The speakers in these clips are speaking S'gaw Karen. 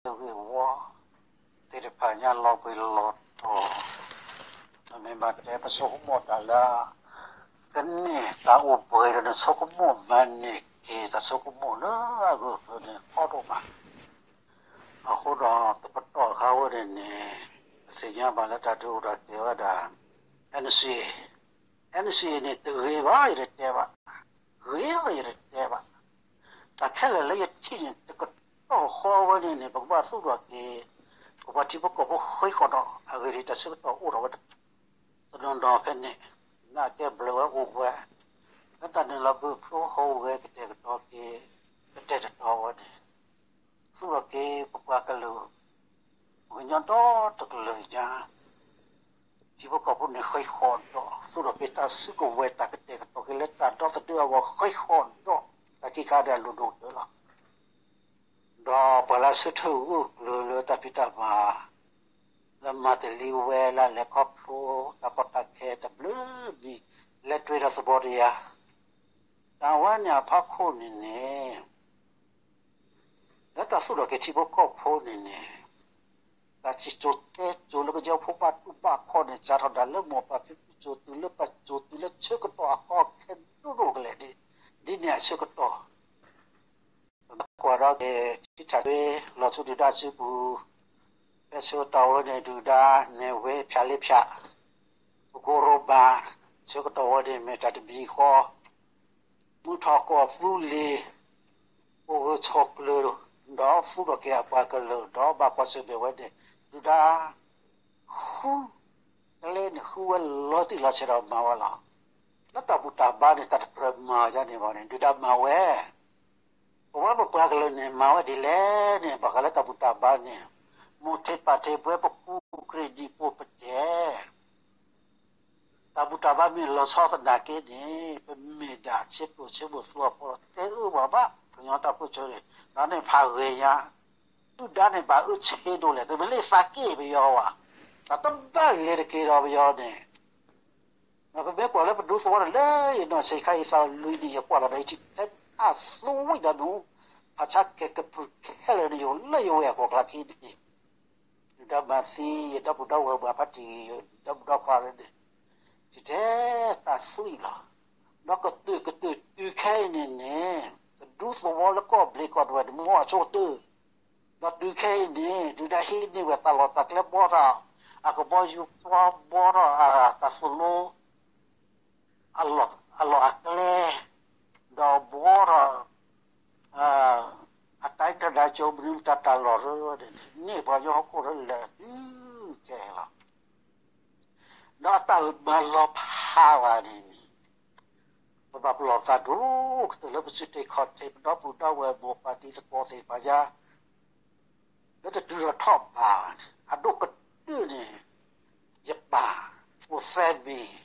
တၢ်လၢပှၤကညီဖိလၢအဂ့ၢ်ဝီသ့ၣ်တဖၣ်ညါလီၤဘှံးလီၤတီၤ, ပမ့ၢ်ဘၣ်တဲပဆိကမိၣ်တၢ်လၢ ကန့ၢ်တၢ်အိၣ်ဘှံးဒီးနဆိကမိၣ်မၤန့ၢ်က့ၤတၢ်ဆိကမိၣ်လၢအဂၢၢ်ကျၢၤန့ၣ် ကီဒိၣ်မး. အဃိဒီးတပတီၢ်အခါဝဲန့ၣ်န့ၣ် ပသ့ၣ်ညါဘၣ်လၢတၢ်ဒုးအိၣ်ထီၣ်က့ၤဝဲဒၣ် NCA, NCA န့ၣ် တဂ့ၤဘၣ်ယတတဲဘၣ်, ဂ့ၤဘၣ်ယတတဲဘၣ်. တၢ်ခဲလၢာ်လၢယထံၣ်န့ၣ် တကတီၢ်ဃီဝဲန့ၣ်န့ၣ် ပကဘၣ်သူၣ်ထီၣ်က့ၤ ပပှၤထံဖိကီၢ်ဖိဃ့ဃီၤဒီး အဂ့ၢ်ဒ်အံၤ တၢ်ဆၢကတီၢ်အိၣ်ထီၣ်ဝဲတနီၤနီၤဖဲန့ၣ်, နာ်ကဲဘျုးဝဲအိၣ်ဝဲ လၢတၢ်နုာ်လီၤဘၢဖျိဟီၣ်ဂဲၤကတဲာ်ကတီၤက့ၤ ကတဲာ်ကတီၤဝဲန့ၣ် သူၣ်ထီၣ်က့ၤပပှၤကလုာ် ပကညီဒီတကလုာ်ညါ ထံဖိကီၢ်ဖိန့ၣ် ဃ့ဃီၤဒီး သူၣ်ထီၣ်က့ၤတၢ်စုကဝဲၤ တၢ်ကတဲာ်ကတီၤက့ၤလၢတၢ်ဒီသဒၢအဂီၢ် ဃ့ဃီၤဒီး တၢ်ခံခါဒီးအလိၣ်ဒိၣ်ကတၢၢ်လီၤ. ဒီးပှၤလၢဆၢထၢၣ်ဂၢၢ်ကျၢၤလၢတၢ်ဖံးတၢ်မၤ လၢမၤတလံဝဲလၢလဲၤခီဖျိတၢ်ကီတၢ်ခဲတဘျုးမံၤ လဲၤတွဲဒီးသဘီတယၤ တၢ်ဝဲန့ၣ်အဖီခိၣ်န့ၣ်န့ၣ် လၢတၢ်သူၣ်ထီၣ်က့ၤထံဖိကီၢ်ဖိန့ၣ်န့ၣ် တၢ်စံၣ်စိၤတဲစိၤလၢကညီဖိဘၣ်တူၢ်ဘၣ်ခီၣ်န့ၣ် စးထီၣ်ဒၣ်လၢမိၢ်ပၢ်ဖံဖုစိၤတုၤလၢပစိၤတုၤလၢဆၢကတီၢ်အကီအခဲဒိၣ်ဒိၣ်ကလဲာ်န့ၣ် ဒ်န့ၣ်အဆၢကတီၢ် ပကွၢ်ဒီးက့ၤ ထံထၣ်ထွဲ လီၤဆူဒုၣ်ဒါစုပူၤ ဖဲဆၢကတီၢ်ဝဲန့ၣ် ဒုၣ်ဒါနဲၣ်ဝဲဖၠးလ့ဖၠး ပကိရိဘး ဆၢကတီၢ်ဝဲန့ၣ်မ့ၢ်တၢ်တမံၤဃီ မုၢ်ထီၣ်ကီၢ်သူလ့ၤ အိၣ်ဂၢၢ်ဆိးကျၢၤ ဒီးသူၣ်ထီၣ်က့ၤအပှၤကလုာ် ဒီးဘၣ်ကွၢ်ဆၢၣ်မဲာ်ဝဲန့ၣ် ဒုၣ်ဒါ ဃု ကျဲန့ၣ် ဃုဝဲလီၤတံၢ်လီၤဆဲးဒီးမၤဝဲလီၤ. လၢတၢ်ဘူၣ်တၢ်ဘါန့ၣ် တၢ်တကြၢးမၤယါန့ၣ်ဘၣ်န့ၣ် ဒုၣ်ဒါမၤဝဲ ပဝဲပပှၤကလုာ်န့ၣ် မၤဝဲဒ်လဲၣ်န့ၣ် ဘၣ်ဃးလၢတၢ်ဘူၣ်တၢ်ဘါန့ၣ် မိၢ်ထံးပၢ်ထံး ပဝဲပကူၣ်ကြ့ၢ်ဒံးပိာ်ပတဲာ် တၢ်ဘူၣ်တၢ်ဘါမ့ၢ်လီၤဆီသနာ်က့န့ၣ် ပမ့ၢ်ဒၣ်ဆၢပျိၢ်ဆၢဘိၣ်သူအဖီ တဲအၢဘၣ်ဘၣ် ကညီတၢ်ပၢၢ်ဆၢန့ၣ် တၢ်န့ၣ်ဖးဂ့ၤညါ ဒုၣ်ဒါန့ၣ် ဘၣ်အၢဆ့ဒိၣ်လဲၣ် တမ့ၢ်လၢသးက့ၣ်ပယီၤဘၣ် တၢ်တဘၣ်လဲၤတက့ၤဒီးပယီၤန့ၣ် ပမ့ၢ်ကွၢ်လၢပဒူသဝီန့ၣ် လၢယနီၢ်ဆံးခါအံၤသးလွံၢ်နံၣ် ယကွၢ်လီၤဒီးယထံၣ်ထဲအသွံၣ်ဒီးနူ ဖးဆါကဲၤကပြုၢ်ခဲလၢာ်န့ၣ် ယအိၣ်လၢယဝဲၢ်အကီၢ်ကျါခံန့ၣ် ဒုၣ်ဒါမၤသံ ယဒီပုၢ်ဒီဝဲၢ်မၤဖးတံၢ် ယဒီပုၢ်ဒီခွါန့ၣ် ထံၣ်ထဲတၢ်သွံၣ်လီၤ. ဒီးကတၢၢ်ကတၢၢ်တုၤခဲအံၤန့ၣ်န့ၣ် ပဒူသဝီလၢကီၢ်ဘျ့ကီၢ်ဒဝဲၢ်န့ၣ် မ့ၢ်အဆိကတၢၢ် ဒီးတုၤခဲအံၤန့ၣ် ဒုၣ်ဒါဟံးန့ၢ်ဝဲတၢ်လီၢ်တၢ်ကျဲဘှီထီၣ် အကဘီယူၤသွါ ဘှီထီၣ်အတၢ်သိၣ်လိ အလီၢ်အကျဲ ဒီးဘှီထီၣ် အတၢ်အံၣ်တၢ်ဒၢကၠိ မနုၤတၢ်တၢ်လီၢ်ရၢန့ၣ် န့ၢ်ပှၤကညီဟီၣ်ခိၣ်လၢလဲၤတုၤခဲလီၤ. ဒီးအတၢ်မၤလီၤဖးဝဲန့ၣ်န့ၣ် ပဘၣ်ပလီၢ်သးဒိၣ်ကတၢၢ်လၢပစုတ့ၢ်ခီၣ်ထံး ပဒီပုၢ်ဒီဝဲၢ်မိၢ်ပၢ်တံၤသကိးသ့ၣ်တဖၣ်ညါ လၢတတုၤထီၣ်ထီၣ်ဘး အဒိၣ်ကတၢၢ်န့ၣ် ယပၢ် အိၣ်သဲဘ့ၣ်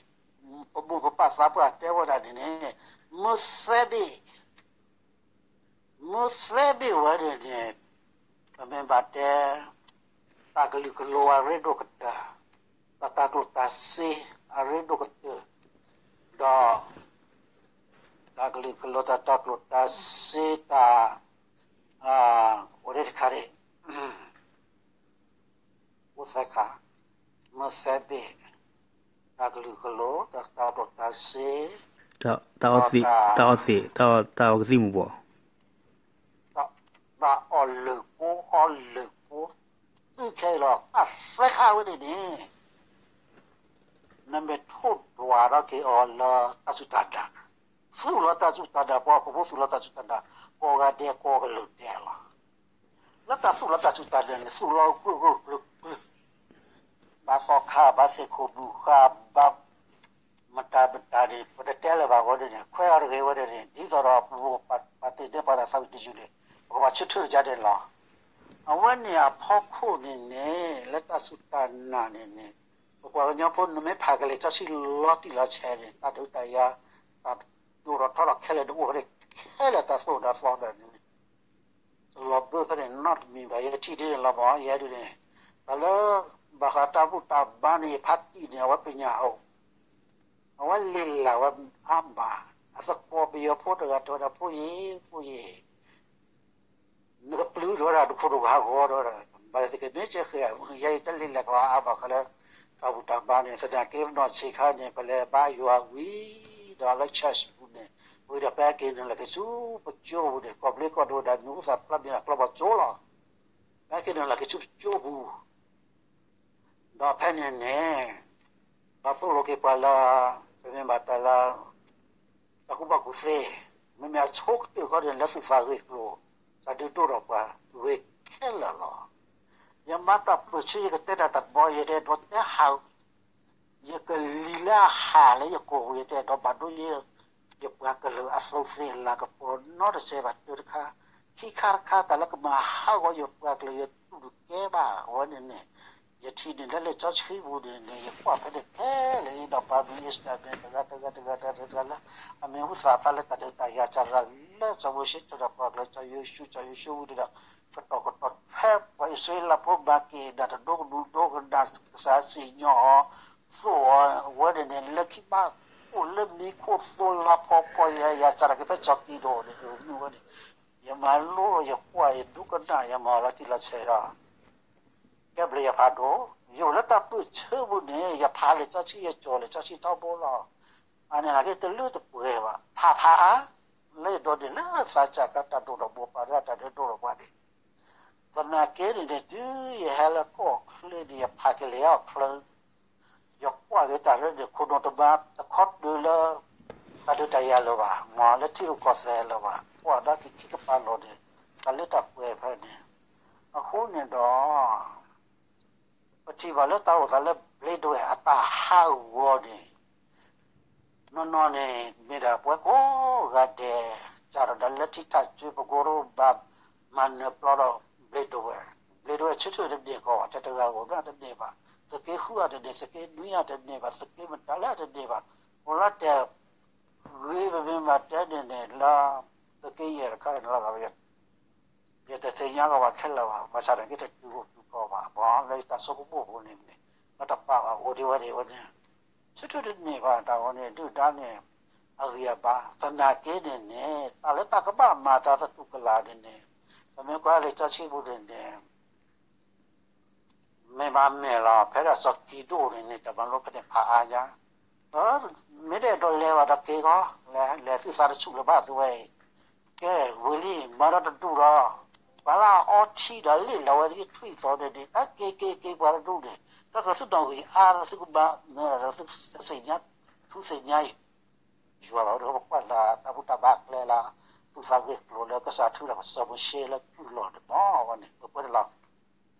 ပမိၢ်ပပၢ်သးပှၢ်တဲဝဲဒၣ်န့ၣ်န့ၣ် မၢသဲဘ့ၣ် မၢသဲဘ့ၣ်ဝဲန့ၣ်န့ၣ် ပမ့ၢ်ဘၣ်တဲ တၢ်ကလုာ်ကလိၤအရ့ဒိၣ်ကတၢၢ် တၢ်တၢ်ကျိၣ်တၢ်စ့အရ့ဒိၣ်ကတၢၢ် ဒီး တၢ်ကလုာ်ကလိၤတၢ်တၢ်ကျိၣ်တၢ်စ့တၢ် အိၣ်ဒၣ်တခါန့ၣ် အိၣ်သဲခါ မၢသဲဘ့ၣ် တၢ်ကလုာ်ကလိၤ တၢ်တၢ်ကျိၣ်တၢ်စ့ တၢ်အီသံး တၢ်အီသံး တၢ်အီကသံၣ်မူၤဘှီး ဘၣ်အီၣ်လၢၢ်ကိအီလၢၢ်ကိ တုၤခဲအံၤလီၤ တၢ်သဲခါဝဲန့ၣ်န့ၣ် နမ့ၢ်ထိၣ်ဒွးထီၣ်က့ၤအီၤလၢတၢ်စူၢ်တၢ်နာ် သူၣ်လီၤတၢ်စူၢ်တၢ်နာ် ပှၤဟီၣ်ခိၣ်ဖိသူၣ်လီၤတၢ်စူၢ်တၢ်နာ် ကိးဂၤဒဲးကိးကလုာ်ဒဲးလီၤ. လၢတၢ်သူၣ်လီၤတၢ်စူၢ်တၢ်နာ်န့ၣ် သူၣ်လီၤဂၢၢ်ဂၢၢ်ကျၢၤကျၢၤ ဘၣ်သီခါ ဘၣ်သ့ၣ်ခိၣ်ဒူၣ်ဃာ် ဘၣ် မတၤမတၤန့ၣ် ပတတဲလၢၤဘၣ်ဝဲန့ၣ်န့ၣ် ခွဲးအီၤတဂ့ၤဝဲန့ၣ်န့ၣ် ဒ်သိးဒီးပပာ်တ့ၢ်န့ၢ်ပှၤတၢ်သးဝံၣ်တယုၢ်န့ၣ် ပကဘၣ်ဆၢထၢၣ်ဒ်န့ၣ်လီၤ. အဝဲန့ၣ်အဖီခိၣ်န့ၣ်န့ၣ် လၢတၢ်စူၢ်တၢ်နာ်န့ၣ်န့ၣ် ပပှၤကညီဖိနမ့ၢ်ဖးကလဲၤစီဆှံလီၤတံၢ်လီၤဆဲးန့ၣ် တၢ်ဒုးတၢ်ယၤ တၢ်ဒိၣ်ထီၣ်ထီထီၣ်ခဲလၢာ်န့ၣ်အိၣ်ဝဲန့ၣ်ခဲလၢာ်တၢ်သိၣ်တၢ်သီဒီးန့ၣ် တလီၤဘၢဖဲန့ၣ်နီတမံၤဘၣ် ယထံၣ်ဒ်န့ၣ်လီၤမး ယဲဒၣ်န့ၣ် တၢ်လၢ ဘၣ်ဃးတၢ်ဘူၣ်တၢ်ဘါန့ၣ် ယဖးတံၢ်န့ၣ် အဝဲပညၣ်အိၣ် အဝဲလံာ်လၢ်ဝဲအါမး အသကိးပယီၤဖိတဂၤတဲဝဲဒၣ် ဖိယ့ၤ ဖိယ့ၤ နကပျုၢ်ဒီးဝဲဒၣ် ဒူခိၣ်ဒိၣ်ကဟးဂီၤဒီးဝဲဒၣ် ဘၣ်သက့မ့ၢ်ကဲဃဲ ယဲယတလဲၤလဲၤကီးအါဘၣ်ဃးလၢ တၢ်ဘူၣ်တၢ်ဘါန့ၣ် သနာ်က့ပနီၢ်ဆံးခါန့ၣ် ပလဲၤဘါယွၤဝံၤ ဒီးလၢ church ပူၤန့ၣ် ဝံၤဒီးပဟဲက့ၤနုာ်လီၤက့ၤဆူပကၠိပူၤန့ၣ် ကီၢ်ဘျ့ကီၢ်ဒိၣ်ဝဲဒၣ် မ့ၣ်အူသၣ်ဖျါမ့ၢ်ဒၣ်ကျီဘီကၠိလီၤ. ပဟဲက့ၤနုာ်လီၤက့ၤဆူပကၠိပူၤ ဒီးဖဲန့ၣ်န့ၣ် ဘၣ်သိၣ်လိက့ၤပှၤလၢ ပမ့ၢ်ဘၣ်တၢ်လၢ တၢ်ကူၣ်ဘၣ်ကူၣ်သ့, မ့မ့ၢ်အဆိကတၢၢ်ခီန့ၣ် လၢသူၣ်သးဂ့ၢ်ကျိၤ တၢ်ဒုးဒိၣ်ထီၣ်ပှၤဂ့ၤခဲလၢာ်လီၤ. ယမၤတၢ်ပၢၢ်ဆၢ ယကတဲဒၣ်တၢ်တဘီ ယတအဲၣ်ဒိးတဲဟး ယကလံၤလၢအဟးလၢယကိာ်ပူၤ ယတအဲၣ်ဒိးဘၣ်ဒိယ ယပှၤကလုာ်အသူးသ့ၣ်လၤကပီၤနီတစဲးဘၣ် တၢ်တခါ, ခံခါတခါ တၢ်လၢကမၤဟးဂီၤယပှၤကလုာ် ယတူၢ်တကဲဘၣ် အဝဲန့ၣ်န့ၣ် ယထံၣ်န့ၣ်လၢလံာ်စီဆှံပူၤန့ၣ်န့ၣ် ယကွၢ်ဖဲန့ၣ်ခဲလၢာ်န့ၣ်ဒီး ပှၤမ့ၢ်အ့စတၢ်မ့ၢ်တဂၤတဂၤတဂၤတဂၤတဂၤလၢ အမ့ၢ်ဟူသၣ်ဖျါလၢတၢ်ဒုးတၢ်ယၤစၢ်တဂၤလၢ စီၤမိၤၡ့ စီၤပှၤကလုာ် စီၤယိၤၡူ စီၤယိၤၡူဝံၤဒီး ကတီၢ်ကတီၢ်ဖဲပှၤအံၣ်စရ့လးဖိမၤက့ၤဒၣ်တဒိကဒူၣ်ဒိကနၣ် ကစၢ်စံၣ်ညီၣ်အီၤ သိၣ်အီၤ အဝဲန့ၣ်န့ၣ် လၢခံဘၣ်အိၣ်လၢမံခိၣ်သိလါဖီကီၢ်ယၤ ယၤစၢ်တၢ်က့ၤဖဲကၠီၤကံၤဒိၣ်န့ၣ် မ့ၢ်ဝဲန့ၣ် ယမၤလိဒီးယကွၢ်ယဒိကနၣ် ယမၤလီၤတံၢ်လီၤဆဲးဒီး ကဲဘျုးယဖးဒိၣ်, ယအိၣ်လၢတၢ်ပၢၢ်ဆၢပူၤန့ၣ် ယဖးလံာ်စီဆှံ ယကၠီၤလံာ်စီဆှံထီဘိလီၤ. အန့ၣ်နာ်က့တလုၢ်တပှဲၤဘၣ်, ဖးဖးအါ, လၢယဒိးန့ၣ်လၢသးစၢ်ကါတၢ်ဒိၣ်ထီၣ်ဘိးပာ်ဒီး တၢ်ဒုးဒိၣ်ထီၣ်ပှၤန့ၣ် သနာ်က့န့ၣ်န့ၣ် တုၤယဟဲလၢကီၢ်ချၢန့ၣ် ယဖးက့ၤလံာ်အီၣ်ချၢ ယကွၢ်က့ၤတၢ်ရၢန့ၣ် ခိၣ်နူာ်တမၤတခီတၢၤလၢ တၢ်ဒုးတၢ်ယၤလၢၤဘၣ်, မ့ၢ်လၢထံရူၢ်ကီၢ်သဲးလၢၤဘၣ်, ကွၢ်ဒီးက့ၤခံကပၤလီၤန့ၣ် တၢ်လၢတၢ်ပှဲၤဖဲန့ၣ်, အဃိန့ၣ်ဒီး ပထံၣ်ဘၣ်လၢတၢ်အိၣ်သးလၢဘျ့ဒဝဲၢ်အတၢ်ဟးဂီၤန့ၣ် နီၢ်နီၢ်န့ၣ် မ့ၢ်ဒၣ်ပဝဲကိးဂၤဒဲး စးထီၣ်ဒီးလၢထံထၣ်ကၠိ ပကိရိဘၣ် မၤနၢၤပျီဒီးဘျ့ဒဝဲၢ်, ဘျ့ဒဝဲၢ်ဆၢထၢၣ်တန့ၢ်ကီးဘၣ်, တဲတဂၤဧိၤဒၣ်တန့ၢ်ဘၣ်, သုးက့ဃုအတန့ၢ်ဘၣ်, သုးက့နွံအတန့ၢ်ဘၣ်, သုးက့မတၤလၢအတန့ၢ်ဘၣ်, အိၣ်လၢတဲာ်ဂ့ၤ ပမ့ၢ်ဘၣ်တဲန့ၣ်န့ၣ်လၢ သုးက့ယဲၢ်တခါန့ၣ်လီၤဂာ် ယတသ့ၣ်ညါကီးဘၣ်ခဲလၢာ်ဘၣ်, ဘၣ်ဆၣ်န့ၣ်က့တတုၤအိၣ်တုၤကီးဘၣ်, ဘၣ်လၢတၢ်ဆိကမိၣ်ပူၤန့ၣ်န့ၣ် ပတပာ်ဘၣ်အိၣ်ဒံးဝဲဒၣ်ဝဲန့ၣ်, ဆၢထၢၣ်တန့ၢ်ဘၣ်တၢ်ဝဲန့ၣ် ဒုၣ်ဒါန့ၣ် အဂံၢ်အဘါ, သနာ်က့န့ၣ်န့ၣ် တၢ်လၢတၢ်ကဘၣ်မၤသးသတူၢ်ကလာ်န့ၣ်န့ၣ် ပမ့ၢ်ကွၢ်လံာ်စီဆှံပူၤန့ၣ်န့ၣ် မ့ၢ်မၤမဲာ်လီၤ ဖဲဒၣ်စီၤကံးဒဧိၣ်န့ၣ်န့ၣ် တၢ်မၤလိဖဲန့ၣ်ဖးအါညါ, မ့ၢ်တအဲၣ်ဒိးလဲၤဘၣ်ဒီးက့ၤကီး, လဲၤသုသးတဆူၣ်လၢၤဘၣ်သုဝဲအံၤ, ကဲဝံၤလံ မၤဒီးတဒူၣ်ဒီး ပှၤလၢအအီထံဒီးလ့ၣ်လီၤဝဲဒ်ထွံၣ်သီန့ၣ်န့ၣ် အက့ၤက့ၤက့ၤပှၤတဒူၣ်န့ၣ် တၢ်ကသုနီၣ်ဂံၢ်အါဒီးသုကမၤနၢၤဒီးသုသ့ၣ်ညါ ထူသ့ၣ်ညါ ယွၤဘၣ်ဝဲဒီးပကွၢ်လၢတၢ်ဘူၣ်တၢ်ဘါကျဲလၢ သူၣ်သးဂ့ၢ်ကျိၤလၢကစၢ်ထူဒီးစီၤမိၤၡ့လၢကုၢ်လီၢ်န့ၣ်မ့ၢ်ဝဲန့ၣ် ပပှဲၤတလီၤ,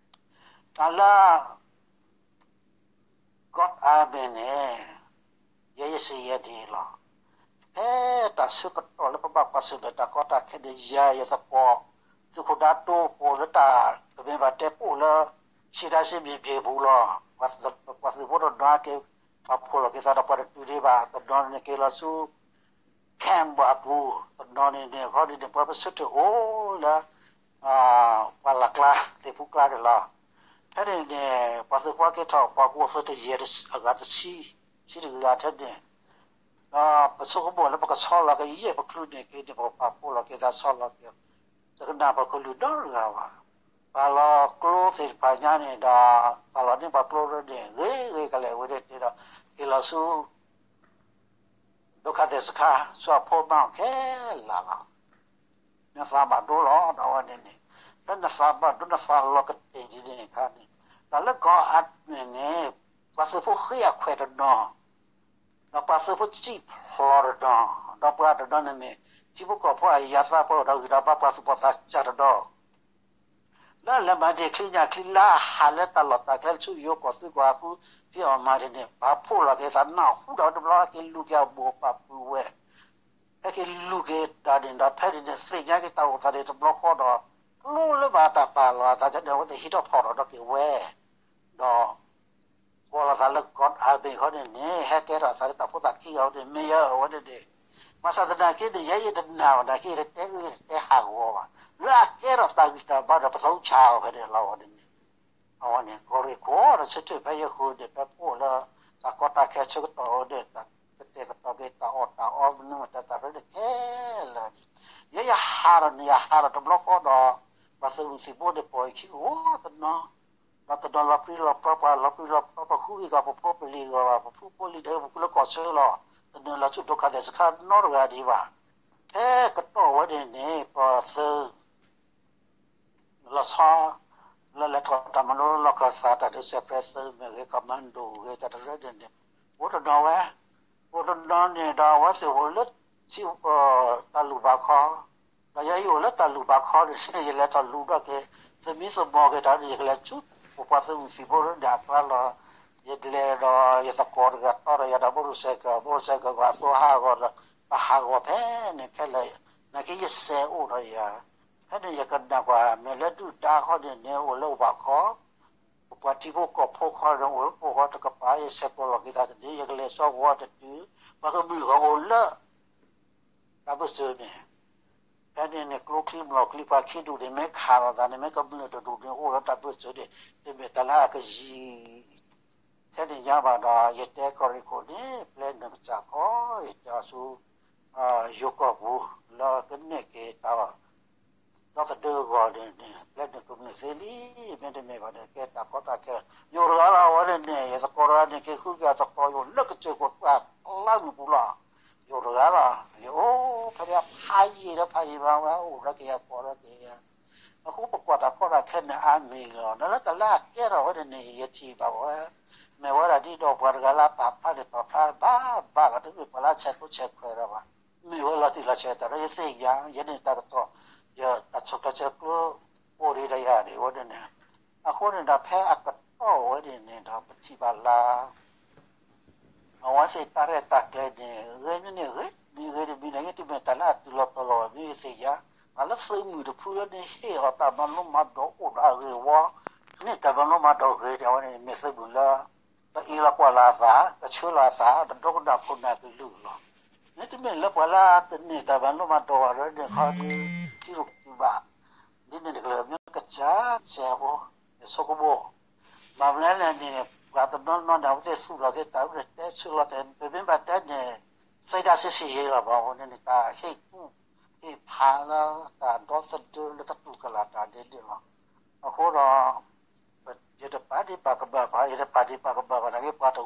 တၢ်လၢ God Amen န့ၣ် ယဲယစံးယဲဒ်အံၤလီၤ. ဖဲတၢ်ဆၢကတီၢ်လၢပဘၣ်ကွၢ်ဆၢၣ်မဲာ်တၢ်ကီတၢ်ခဲန့ၣ် ယၤယသကိး သုးခိၣ်ဒၣ်တိၢ်ပအိၣ်လၢတၢ် ပမ့ၢ်ဘၣ်တဲပအိၣ်လၢ ရှေ့တန်းစစ်မြေပြင်ပူၤလီၤ. ပှၤသုးဖိတနီၤက့ၤ ပာ်ဖှိၣ်လီၤက့ၤသးဒီးပှၤတတုၤဒံးဘၣ် တနီၤန့ၣ်က့ၤလီၤဆူ camp ဘၣ်အပူၤ တနီၤန့ၣ်န့ၣ် ခီဒ်န့ၣ် ပှၤပဆၢထၢၣ်အိၣ်လၢ ပှၢ်လၢ်ကျါ သ့ၣ်ဖူကျါန့ၣ်လီၤ. ဖဲန့ၣ်န့ၣ် ပှၤသုးဖိက့ၤထီၣ် ပှၤကအိၣ်သၢတယဲၢ်အဂၤတဆံ ဆံတဂၤထဲန့ၣ် ဒီးပဆိကမိၣ်လၢပကဆီလီၤက့ၤ ယဲၢ်ပချုးန့ၣ်က့ၤန့ၣ် ပကပာ်ဖှိၣ်လီၤက့ၤသးဆီလီၤက့ၤ တကနၣ်ပှၤကလုာ်နီတဂၤဘၣ်. ပာ်လီၤကျိသ့ၣ်တဖၣ်ညါန့ၣ်ဒီး ပာ်လီၤန့ၢ်ပှၤကျိရၢန့ၣ် ဂ့ၤဂ့ၤကလဲာ်ဝဲဒၣ်တဲဒီး က့ၤလီၤဆူ ဒုက္ခသည်စခန်း ဆူအဖိမါအီၤခဲလၢာ်လီၤ. နသးဘၣ်ဒိလီၤဒီးဝဲန့ၣ်န့ၣ် ဖဲနသးဘၣ်ဒိနသးလီၤကတ့ၢ်ဒ်န့ၣ်အခါန့ၣ် တၢ်လၢ God Amen န့ၣ် ပှၤသုးဖိဃ့အခွဲးတနီၤ ဒီးပှၤသုးဖိစံၣ်ဖျိးတနီၤ ဒီးပှၤတနီၤန့ၣ်မ့ၢ် ထံဖိကီၢ်ဖိအယၤသးပှဲၤဒီးဂံၢ်ဒီးဘါ ပှၤသူၣ်ဘီၣ်သးစၢ်တနီၤ လၢလဲၤမၤန့ၢ်ချံညၣ်ချံလါ ဟးလၢတၢ်လီၢ်တၢ်ကျဲဆူယိၤကီၢ်သုးကီၢ်အဃိ ဖံးအီၣ်မၤဒ်န့ၣ် ပာ်ဖှိၣ်လီၤက့ၤသးနၢ်ဟူဒီးတဘျီ ဟဲက့ၤလူၤက့ၤအမိၢ်ပၢ်ပုၢ်ဝဲၢ် ဟဲက့ၤလူၤက့ၤတၢ်န့ၣ်ဒီး ဖဲန့ၣ်န့ၣ် သ့ၣ်ညါက့ၤတၢ်အိၣ်သးန့ၣ်တဘျီဃီဒီး ကျိလၢဘၣ်တၢ်ပာ်လီၤအသးန့ၣ် အဝဲသ့ၣ်ဟံးထီၣ်ဖီၣ်ထီၣ်ဒီးက့ၤဝဲ ဒီး ကိးလီၤသးလၢ God Amen ဃီန့ၣ်န့ၣ် ဟဲကဲထီၣ်သးလၢတၢ်ဖိသၣ်ခံဂၤအံၤန့ၣ် မ့ၢ်ယၤအဝဲန့ၣ်န့ၣ် ဘၣ်ဆၣ်သနာ်က့န့ၣ် ယဲယတနာ်ဘၣ်နာ်က့ ယတတဲအၢယတတဲဟးဂီၤဘၣ် လၢအကဲထီၣ်တၢ်ဂံၢ်တၢ်ဘါဒီးပသူၣ်ဆါအီၤဖဲန့ၣ်လီၤန့ၣ် အဝဲန့ၣ် ကီၢ်ရ့ၣ်ခိၣ်ဒီးဆၢထၢၣ်ဖဲယဃုာ်န့ၣ် ဖဲပအိၣ်လၢ တၢ်ကီတၢ်ခဲဆၢကတီၢ်အံၤန့ၣ် တၢ်ကတဲာ်ကတီၤက့ၤတၢ်အီၣ်တၢ်အီမနုၤမတၤတၢ်ရၢန့ၣ်ခဲလၢာ်န့ၣ် ယဲယဟးထီၣ်န့ၣ် ယဟးထီၣ်တဘျီဃီဒီး ပှၤသုးမုၢ်သံၣ်ဘိန့ၣ်ပိာ်အခံအိၣ်တနီၤ, ဒီးတနီၤလီၤပြံလီၤပြါ ပှၤလီၤပြံလီၤပြါ ပဃုက့ၤကီးပဖိပလံၤအဂီၢ်လီၤ, ပဖုဖိလံၤဒီး ပဃုလၢကီၢ်ဆၢလီၤ, တနုာ်လီၤဆူဒိခါသဲးစခါနီတဂၤဒံးဘၣ်. ဖဲကတီၢ်ဝဲန့ၣ်န့ၣ် ပှၤသုး လီၤဆီ လၢလဲၤထီၣ်တၢ်မၤလိလီၢ်ခၢၣ်သး တၢ်ဒုးစဲးပြဲးသုးမ့ၢ်ဂ့ၤ commando ဂ့ၤ တၢ်တရၢန့ၣ်န့ၣ် အိၣ်တနီၤဝဲ, အိၣ်တနီၤန့ၣ်ဒီး အဝဲသ့ၣ်အိၣ်လၢ တၢ်လူၢ်ဘၣ်ခီ, ဒီးယဲယအိၣ်လၢတၢ်လူၢ်ဘၣ်ခီန့ၣ် ယလဲၤထီၣ်လူၤထီၣ်က့ၤ သမံသမိးက့ၤတၢ်န့ၣ် ယကလဲၤဆူ ပပှၤသုးမုၢ်သံၣ်ဘိန့ၣ်အကျါလီၤ. ယလဲၤဒီးယသကိးတဂၤတီဒီးယၤဒီး motorcycle, motorcycle ဂီၤအသိဟးဂီၤဒီး ပဟးဂီၤဖဲန့ၣ်ခဲလၢာ်, နာ်က့ယစဲးအိၣ်ဒီးယၤ, ဖဲန့ၣ်ယကနၣ်ကွၢ် မ့ၢ်လၢဒုၣ်ဒါခီန့ၣ်န့ၣ် အိၣ်လၢဝၣ်ခီ, ပပှၤထံဖိကီၢ်ဖိခီန့ၣ် အိၣ်လၢပဂီၢ်တကပၤ ယဆဲးကျိးလီၤက့ၤသးတဒု ယကလဲၤဆှၢဂီၤတတုၤ, ပှၤကမုာ်ဂီၤအိၣ်လၢ တၢ်ဘၢၣ်စၢၤန့ၣ်, ဖဲန့ၣ်န့ၣ် ကျိချံမျိာ်ချံ ပှၤခံဒူၣ်န့ၣ် မ့ၢ်ခးလိာ်သးန့ၣ် မ့ၢ်ကမျၢၢ်တဒူၣ်န့ၣ် အိၣ်လၢတၢ်ဘၢၣ်စၢၤန့ၣ် တမ့ၢ်တၢ်လၢအကယံၤ ထဲန့ၣ်ညါဘၣ်ဒီး ယတဲကီၢ်ရ့ၣ်ခိၣ်န့ၣ် ပျဲနုာ်ကစၢ်ခီ, ယတဲအီၤဆူ ယိၤကီၢ်ပူၤ လၢကနဲၣ်က့ၤတၢ် ဒီသဒၢဂီၤန့ၣ်န့ၣ် ပျဲနုာ်ကမျၢၢ်သ့လံ, မ့တမ့ၢ်ဘၣ်န့ၣ် ကဲတၢ်ကီတၢ်ခဲလီၤ. ယအိၣ်တဂၤလီၤ အဝဲန့ၣ်န့ၣ် ယသကိးတဂၤန့ၣ် က့ၤဃုက့ၤအသကိး ယအိၣ်လၢကစၢၢ်ခိၣ်တဖၣ် လါမုၢ်ပူၤလီၤ. ယအိၣ်တဂၤလီၤ, ယအိၣ်ဖဲန့ၣ်ဖးယံာ်ဒီးဖးယံာ်မးဝဲ အိၣ်ဒီးက့ၤယၤကိးဒီးက့ၤယၤ အဃိပကွၢ်တၢ်ကီတၢ်ခဲန့ၣ်အါမံၤလီၤ. ဒီးလၢတၢ်လၢအကဲထီၣ်ဝဲန့ၣ်န့ၣ် ယထံၣ်ဘၣ်ဝဲ, မ့ၢ်ဝဲဒၣ်ဒ်ဒီးပှၤတဂၤလၢပာ်ဖျါန့ၣ် ပာ်ဖျါဘၣ်ဘၣ်လီၤ. တမ့ၢ်ပှၤလၢဆဲးကျိးဆဲးခွဲးဒီးဘၣ်, မ့ၢ်ဝဲလီၤတံၢ်လီၤဆဲးတၢ်ဒီး ယသ့ၣ်ညါ ယန့ၣ်တၢ်ကတီၢ် ယတၢ်ဆဲးကျိးဆဲးခွဲးကျိအိၣ်ဒံးဒီးယၤန့ၣ်ဝဲန့ၣ်. အဃိန့ၣ်ဒီးဖဲအကတီၢ်ဝဲန့ၣ်န့ၣ်ဒီး ပထံၣ်ဘၣ်လၢ အဝဲသ့ၣ်တၢ်ရဲၣ်တၢ်ကျဲၤန့ၣ် ဂ့ၤမ့ၢ်န့ၣ်ဂ့ၤ, မ့ၢ်ဂ့ၤတမံၤန့ၣ်ဂ့ၤ, တမ့ၢ်တၢ်လၢအတုၤလီၤတီၤလီၤဘၣ် မ့ၢ်ယသ့ၣ်ညါ, တၢ်လၢသုးမုၢ်တဖုလၢန့ၣ်ဟ့ၣ်အီၤတၢ်မၤလိမၤဒိးအိၣ်ဒီးအဂ့ၢ်ဝီ, မ့ၢ်တၢ်မၤလိမၤဒိးဂ့ၤန့ၣ် အဝဲန့ၣ်မ့ၢ်သုးမုၢ်လၢ ပအ့ၣ်လီၤကွၢ်လီၤအသး, ကဆှၢလီၤအသး, ဒီးဒိကနၣ်ခိၣ်နၢ်ကလုာ်လီၤ. မ့တမ့ၢ်လၢပှၤလၢတန့ၢ်တၢ်မၤလိမၤဒိးဘၣ်ဒီးန့ၣ်ခီဒီး ထံရူၢ်ကတုၤဘၣ် ဒ်န့ၣ်တကလုာ် မ့ၢ်ကစၢ်စဲးဖိ ယဆိကမိၣ် ဘၣ်မနုၤလဲၣ်န့ၣ် ပှၤတနီၤနီၤန့ၣ် အဝဲသ့ၣ်သူၣ်လီၤက့ၤတၢ် အဝဲသ့ၣ်တဲဆၢလီၤတဲာ် ပမ့ၢ်ဘၣ်တဲန့ၣ် သ့တၢ်ဆံးဆံးယံာ်လီၤဘၣ်အဃိန့ၣ် တၢ်ဟ့ၣ်ကူၣ်ဟ့ၣ်ဖးလၢ တၢ်ဒီသဒၢလၢတတူၢ်ကလာ်တၢ်ဒ်န့ၣ်လီၤ. အဃိဒီး ယတပာ်ဒံးပာ်ကမၣ်ဘၣ်, ယတပာ်ဒံးပာ်ကမၣ်ဘၣ် နာ်က့ပှၤတ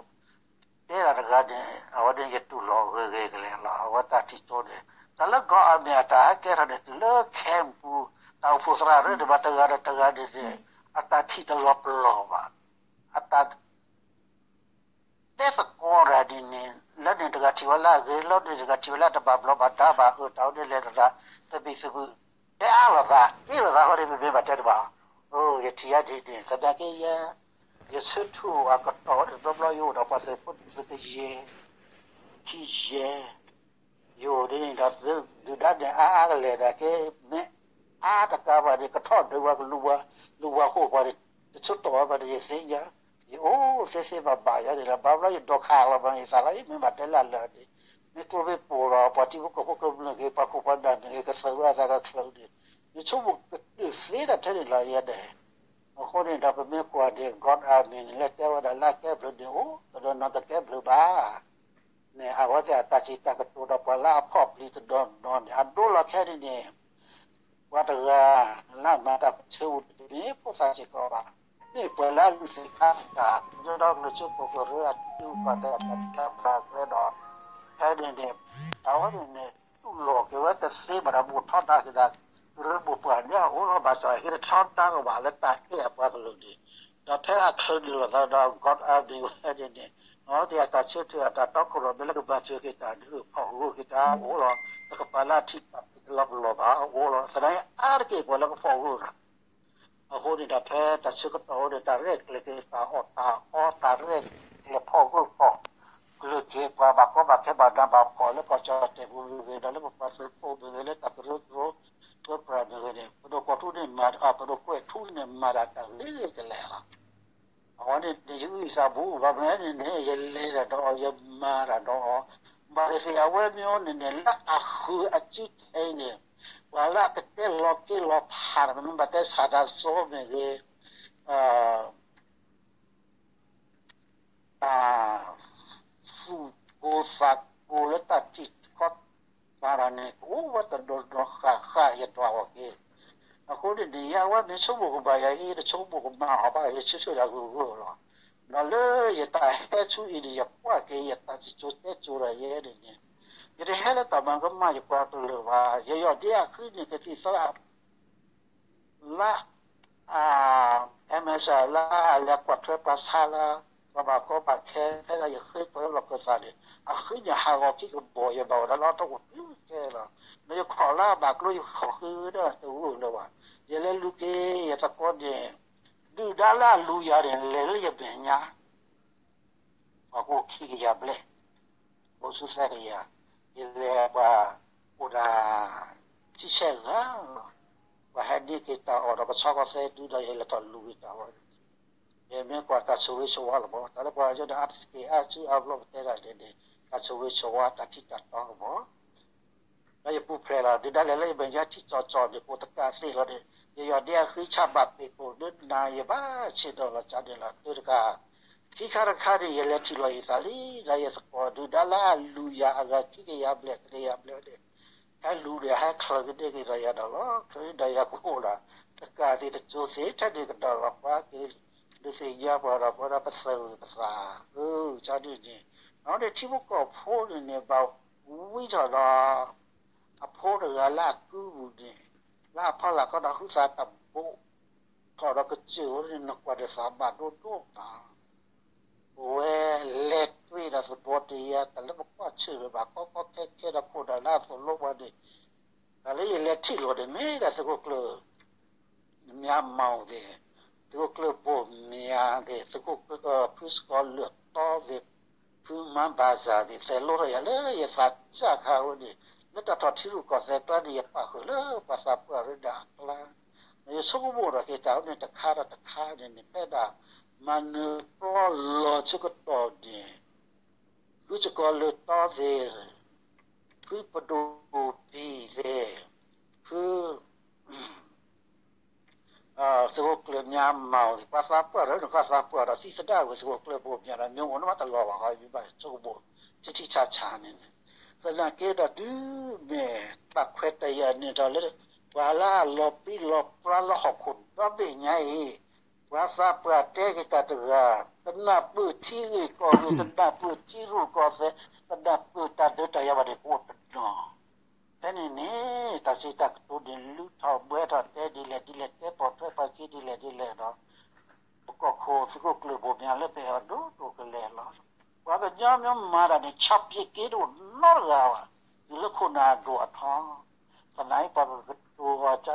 တဲတၢ်တဂၤန့ၣ် အဝဲန့ၣ်ယတူၢ်လိာ်ဂ့ၤဂ့ၤကလဲာ်လီၤ. အဝဲတၢ်ထံၣ်တိန့ၣ် တၢ်လၢ ကီၢ်အမဲာ် အတၢ်ဟဲကဲထီၣ်န့ၣ် တုၤလၢခဲအံၤပူၤ တၢ်အိၣ်ဖှိၣ်သရၣ်ရၢန့ၣ် ဘၣ်တဂၤဒီးတဂၤန့ၣ်န့ၣ် အတၢ်ထံၣ်တလီၤပလိာ်ဘၣ်. အတၢ် တဲသကိးတၢ်န့ၣ်န့ၣ် လၢန့ၣ်တဂၤထံၣ်ဝဲလၢအဂ့ၤ လၢန့ၣ်တဂၤထံၣ်ဝဲလၢအတဘၣ်ဘျီဘၣ်ဒါဘၣ် အၢ တၢ်ဝဲန့ၣ်လဲၤလိာ်သး သဘံၣ်သဘုၣ် တဲအါလိာ်သး အ့ၣ်လိာ်သးဃီန့ၣ် ပမ့ၢ်ဘၣ်တဲတဘၣ်. အိ ယထံၣ်ယါဒ်န့ၣ် သနာ်က့ယဲ ယဆၢထၢၣ်အကတီၢ်ဝဲန့ၣ် တဘျီဘျီယအိၣ်ဒီးပှၤသုးဖိသုးကယဲၢ် ခံယဲၢ် ယအိၣ်ဒ်န့ၣ်ဒီး သုးဒုၣ်ဒါန့ၣ် အါအါကလဲာ်ဒီးက့ မ့ၢ်အါတကးဘၣ်န့ၣ် ကထီၣ်ဒုးဝဲကလူၤဝဲ လူၤဝဲဃိပှၤန့ၣ် တဆၢတီၢ်ဝဲဘၣ်န့ၣ် ယသ့ၣ်ညါ ယအိၣ်သ့သ့ဘၣ်ဘၣ်ယၤန့ၣ်လီၤ. ဘၣ်ဘျီယဒိးခးလီၤဘၣ်န့ၣ် ယသးလီၤ ယမ့ၢ်ဘၣ်တဲလၢအလၢာ်န့ၣ် မ့ၢ်ကျိမ့ၢ်ပိာ်ဒီး ပှၤထံဖိကီၢ်ဖိကမျၢၢ်ဂ့ၤ ပှၤခိၣ်ပှၤနၢ်မ့ၢ်ဂ့ၤ ကသုးဝဲအသးကချုးန့ၣ် ယဆိကမိၣ်ကတၢၢ်သ့တၢ်ထဲန့ၣ်လီၤယဲဒၣ်. အဃိန့ၣ်ဒီး ပမ့ၢ်ကွၢ်န့ၣ် ကီၢ်အမဲာ်န့ၣ် လၢကဲဝဲဒၣ်လၢအကဲဘျုးန့ၣ်အိၣ် တနီၤနီၤတကဲဘျုးဘၣ် န့ၣ် အဝဲသ့ၣ်အတၢ်စံးတၢ်ကတိၤဒီးပှၤလၢအဖီၣ်ပျံၤတနီၤနီၤန့ၣ် အဒိလီၤခဲန့ၣ်န့ၣ် ပှၤတဂၤလၢအမၤတၢ်ပၢဆှၢပူၤန့ၣ် တမ့ၢ်ဖိသၣ်စ့ၢ်ကီးဘၣ်. မ့ၢ်ပှၤလၢအလူၤသ့ၣ်ခါတၢ် ကညီဒီကလုာ်စၢဖှိၣ်ကရၢအစုပှၤသ့ၣ်တဖၣ်တၢ်ပၢဆှၢဒီး ဖဲန့ၣ်န့ၣ် အဝဲန့ၣ်န့ၣ် တူၢ်လိာ်က့ၤဝဲတသ့ဘၣ်ဒီး ဘူးထီဒါက့ၤသး ကရၢဘူးပှၢ်န့ၣ်အအိၣ်လီၤ. ဘၣ်ဆၣ်ဟ့ၣ်တထီဒါက့ၤဘၣ်လၢတၢ်အဲၣ်အပှၤကလုာ်န့ၣ် ဒီးဖဲအချုးန့ၣ်လိာ်သးဒီး ကီၢ်အမဲာ်ဝဲန့ၣ်န့ၣ် အဝဲသ့ၣ်အတၢ်ဆၢထၢၣ်အတၢ်တီခိၣ်ရိၣ်မဲလၢကမၤစၢၤက့ၤတၢ်န့ၣ် ဖီၣ်ဂၢၢ်က့ၤတၢ်အိၣ်လီၤ. တကပၤလၢအထံၣ်ပာ်က့ၤတလီၤပလိာ်ဘၣ်အိၣ်လီၤ. သနာ်က့အါတက့ၢ်ပှၤလၢကဖီၣ်ဂၢၢ်တၢ် အဃိန့ၣ်ဒီး ဖဲတၢ်ဆၢကတီၢ်ဝဲန့ၣ် တၢ်ရဲၣ်ကျဲၤက့ၤတၢ်အီၣ်တၢ်အီ တၢ်ရဲၣ်ကျဲၤဖီၣ်ဂၢၢ်ဖီၣ်ကျၢၤက့ၤ ပှၤဘၣ်ကီဘၣ်ခဲဘၣ်နးဘၣ်ဖှီၣ်လၢကီၢ်ကၠီၣ်တဲၣ်ပူၤမ့ၢ်ဂ့ၤ ဒီးလၢပပှၤသုးဖိမ့ၢ်ဂ့ၤ လၢတၢ်ကရၢကရိ ပၢပြးမ့ၢ်ဂ့ၤန့ၣ် ပဒိၣ်ကွီၢ်ထူန့ၣ်မၤ ပဒိၣ်ကွဲၢ်ထူန့ၣ်မၤဒၣ်တၢ်ဂ့ၤဂ့ၤကလဲာ်လီၤ. အဝဲန့ၣ်န့ၣ် ယအုၣ်ယသးဘူး ဘၣ်မနုၤန့ၣ်န့ၣ် ယလဲၤတၢ်ဒီးအီၤ ယမၤတၢ်ဒီးအီၤ ဘၣ်သ့ၣ်သ့ၣ်အဝဲမ့ၢ်န့ၣ်န့ၣ် လၢအဃုအစုထဲအံၤန့ၣ် ပှၤလၢအကတဲလီၤက့ၤလီၤဖးဒီး ပမ့ၢ်ဘၣ်တဲဆၣ်တၢ်စိမ့ၢ်ဂ့ၤ တၢ်သူၣ်ကိၢ်သးကိၢ်လၢတၢ်ထံၣ်ခီပၤဒီးန့ၣ် ကအိၣ်ဝဲတနီၤနီၤဃၣ်ဃၣ် ယဒွးအီၤက့ၤ အဃိန့ၣ်န့ၣ် ယဝဲမ့ၢ်ဆိကမိၣ်ကမၣ်ယၤအံၤ တဆိကမိၣ်ကမၣ်အီၤဘၣ် ယဆၢထၢၣ်ဒၣ်ဂုၤဂုၤလီၤ. ဒီးလၢယတၢ်ဟဲဆူအံၤန့ၣ် ယကွၢ်က့ၤယတၢ်စံၣ်စိၤတဲစိၤဒၣ်ယဲန့ၣ်န့ၣ် ယတဟဲလၢတၢ်မၤကမၣ်ယပှၤကလုာ်ဘၣ်. ယယီၢ်ဒ့အဃံန့ၣ် ကသံၣ်သရၣ် လၢ အ MSA လၢအလဲၤကွၢ်ထွဲပှၤဆါလၢ ပှၤဘၣ်ကီဘၣ်ခဲ ဖဲဒၣ်ယဃ့ကွဲးလၢလီၢ်ခၢၣ်သးန့ၣ် အဃံန့ၣ်ဟးဂီၤခံကဘီၣ် ယဘၣ်အိၣ်ဒီးလီၢ်တအိၣ်တုၤခဲလီၤ. ဒီးယခိးလၢအဘၣ်ကျိ ယခိးဃ့ဝဲဒၣ်တဂၢၢ်လၢၤဘၣ်. ယလဲၤလူၤက့ၤယသကိးန့ၣ် ဒုၣ်ဒါလၢအလူၤယၤန့ၣ် လဲၤလၢယမဲာ်ညါ ပှၤကအိၣ်ခံကယၤဘျဲၣ်, အိၣ်ဆူသၢကယၤ, ယလဲၤပှၤအိၣ်ဒၣ် ဆံဆဲဂၤလီၤ. ပှၤဟဲန့ၢ်က့ၤတၢ်အီၣ်ဒီးကဆီကီၢ်သဲဒုဒီး ယလဲၤထီၣ်လူၤက့ၤတၢ်ဝဲ, ယမ့ၢ်ကွၢ်တၢ်ဆိၣ်ဂ့ၤဆိၣ်ဝါလီၤမး. တၢ်လၢပှၤကညီန့ၣ် အါတက့ၢ်အါစုအါဘျီပတဲဒၣ်န့ၣ်န့ၣ် တၢ်ဆိၣ်ဂ့ၤဆိၣ်ဝါတၢ်ထံၣ်တၢ်တီကမး ဒီးယပူၤဖျဲးလီၤ ဒုၣ်ဒါလဲၤလၢယမဲာ်ညါထံၣ်ကၠီကၠီန့ၣ် ကိးတကးသ့ၣ်လီၤန့ၣ် ယယီၢ်ဒ့အဃံဆၣ်ဘၣ်ပ့ၣ်ပိာ်ဒၢနၤ ယဘၣ်ဆ့ၣ်နီၤလီၤကၠီန့ၣ်လီၤ တၢတခါ ခံခါတခါန့ၣ် ယလဲၤထံၣ်လီၤယသးလံ ဒီးယသကိးဒုၣ်ဒါလၢအလူၤယၤအဂၤခံကယၤဘျဲၣ်တကယၤဘျဲၣ်န့ၣ် ဟဲလူၤဒီးဟဲချၢးကန့ၢ်က့ၤဒီးယၤဒီးလီၤ ချၢးဒီးယၤကအိၣ်ဒီး တကးသ့ၣ်တကၠိသ့ၣ် ထဲန့ၣ်ကဒီးလီၤ ပှၤက့ၤ ဒုးသ့ၣ်ညါပှၤဒီးပဝဲဒၣ်ပသၢဂ့ၤပသး အၢ ကၠီန့ၣ်န့ၣ် အဝဲန့ၣ်ထံဖိကီၢ်ဖိန့ၣ်န့ၣ် ဘၣ်ဝံထီၣ်ဒီး အဖိတဂၤလၢအကုပူၤန့ၣ် လၢအဖီလာ်ကီဒီးဟုသးတဘိ ထီၣ်ဒီးကစၢၢ်ဝဲန့ၣ် နကွၢ်ဒီးသးဘၣ်ဒိဒိၣ်မး ပဝဲလဲၤတွ့ဒီးသဘီတယါ တၢ်လၢပကွၢ်ဆၢၣ်ဝဲဘၣ် ကီကီခဲခဲဒီးခိၣ်နၢ်လၢအသိၣ်လိပှၤန့ၣ် တၢ်လၢယလဲၤထံၣ်လိာ်န့ၣ် မ့ၢ်ဒၣ်သုးခိၣ်ကျၢၢ် မၠးမၤအူၤသ့ၣ်, သုးခိၣ်ကျၢၢ်ဘိၣ်မၠးသ့ၣ်, သုးခိၣ်ကျၢၢ်ဖုစကီၤလၢၢ်တီသ့ၣ်, ဖုမၤဘၣ်စၢ်သ့ၣ် သဲးလိထီၣ်ယၤလၢယသးစၢ်ခါဝဲန့ၣ် လၢတၢ်ထီၣ်ထံရူၢ်ကီၢ်သဲးကျါန့ၣ် ယပာ်ဃုာ်လၢပှၤသးပှၢ်ရ့ဒၣ်အကျါ, ဒီးယဆိကမိၣ်ထီၣ်က့ၤတၢ်ဝဲန့ၣ်တခါဒီးတခါန့ၣ်န့ၣ် ဖဲဒၣ် မၤနၢၤပျီလီၤဆၢကတီၢ်န့ၣ် ဖုစကီၤလၢၢ်တီသ့ၣ်, ဖုပဒိၣ်ပံၤသ့ၣ်, ဖု သုးခိၣ်ကျၢၢ်မၠးမၤအူၤသ့ၣ် ပှၤသးပှၢ်ဒီးန့ၣ် ပှၤသးပှၢ်ဒီးသံသဒၣ်ဝဲ သုးခိၣ်ကျၢၢ်ဘိၣ်မၠးဒီး မ့ၢ်အိၣ်န့ၣ်မးတလီၤဘၣ်ဃီ ယဘၣ်ဆိကမိၣ် ထံထံဆးဆးန့ၣ်န့ၣ်, သနာ်က့ဒီးတုၤမ့ၢ်တၢ်ခွဲးတၢ်ယာ်န့ၣ်ဒီးလၢ ပှၤလၢအလီၤပြံလီၤပြါလၢဟီၣ်ခိၣ်ဒီဘ့ၣ်ညါအံၤ ပှၤသးပှၢ်တဲက့ၤတၢ်တဂၤ, တနၢ်ပၢၢ်ထံဂ့ၢ်ကီၢ်ဂ့ၢ်, တနၢ်ပၢၢ်ထံရူၢ်ကီၢ်သဲး, တနၢ်ပၢၢ်တၢ်ဒၢတၢ်ယၤဘၣ်န့ၣ် ကအိၣ်တနီၤ, ဖဲန့ၣ်န့ၣ် တၢ်စံးတၢ်ကတိၤန့ၣ် လုၢ်ထီၣ်ဘှဲထီၣ်တဲဒ်လဲၣ်ဒ်လဲၣ် တဲပိာ်ထွဲပှၤခံဒ်လဲၣ်ဒ်လဲၣ်ဒီး ပကီၢ်ခိၣ်သုးခိၣ်ကျၢၢ်ဘိၣ်မၠးလၢပဟဲအီၤဒိၣ်ဒိၣ်ကလဲာ်လီၤ. ပှၤကညီမ့ၢ်မၤတၢ်န့ၣ် ဆၣ်ပျ့က့တအိၣ်နီတဂၤဘၣ်, တုၤလၢခိၣ်နၢ်ဒိၣ်အထီ သနာ်က့ပှၤကကတိၤအီၤကၠါန့ၣ် ပှၤကတဲဒၣ်တၢ်ကၠါန့ၣ် ပှၤကဝ့ၢ်ဖးက့ၤ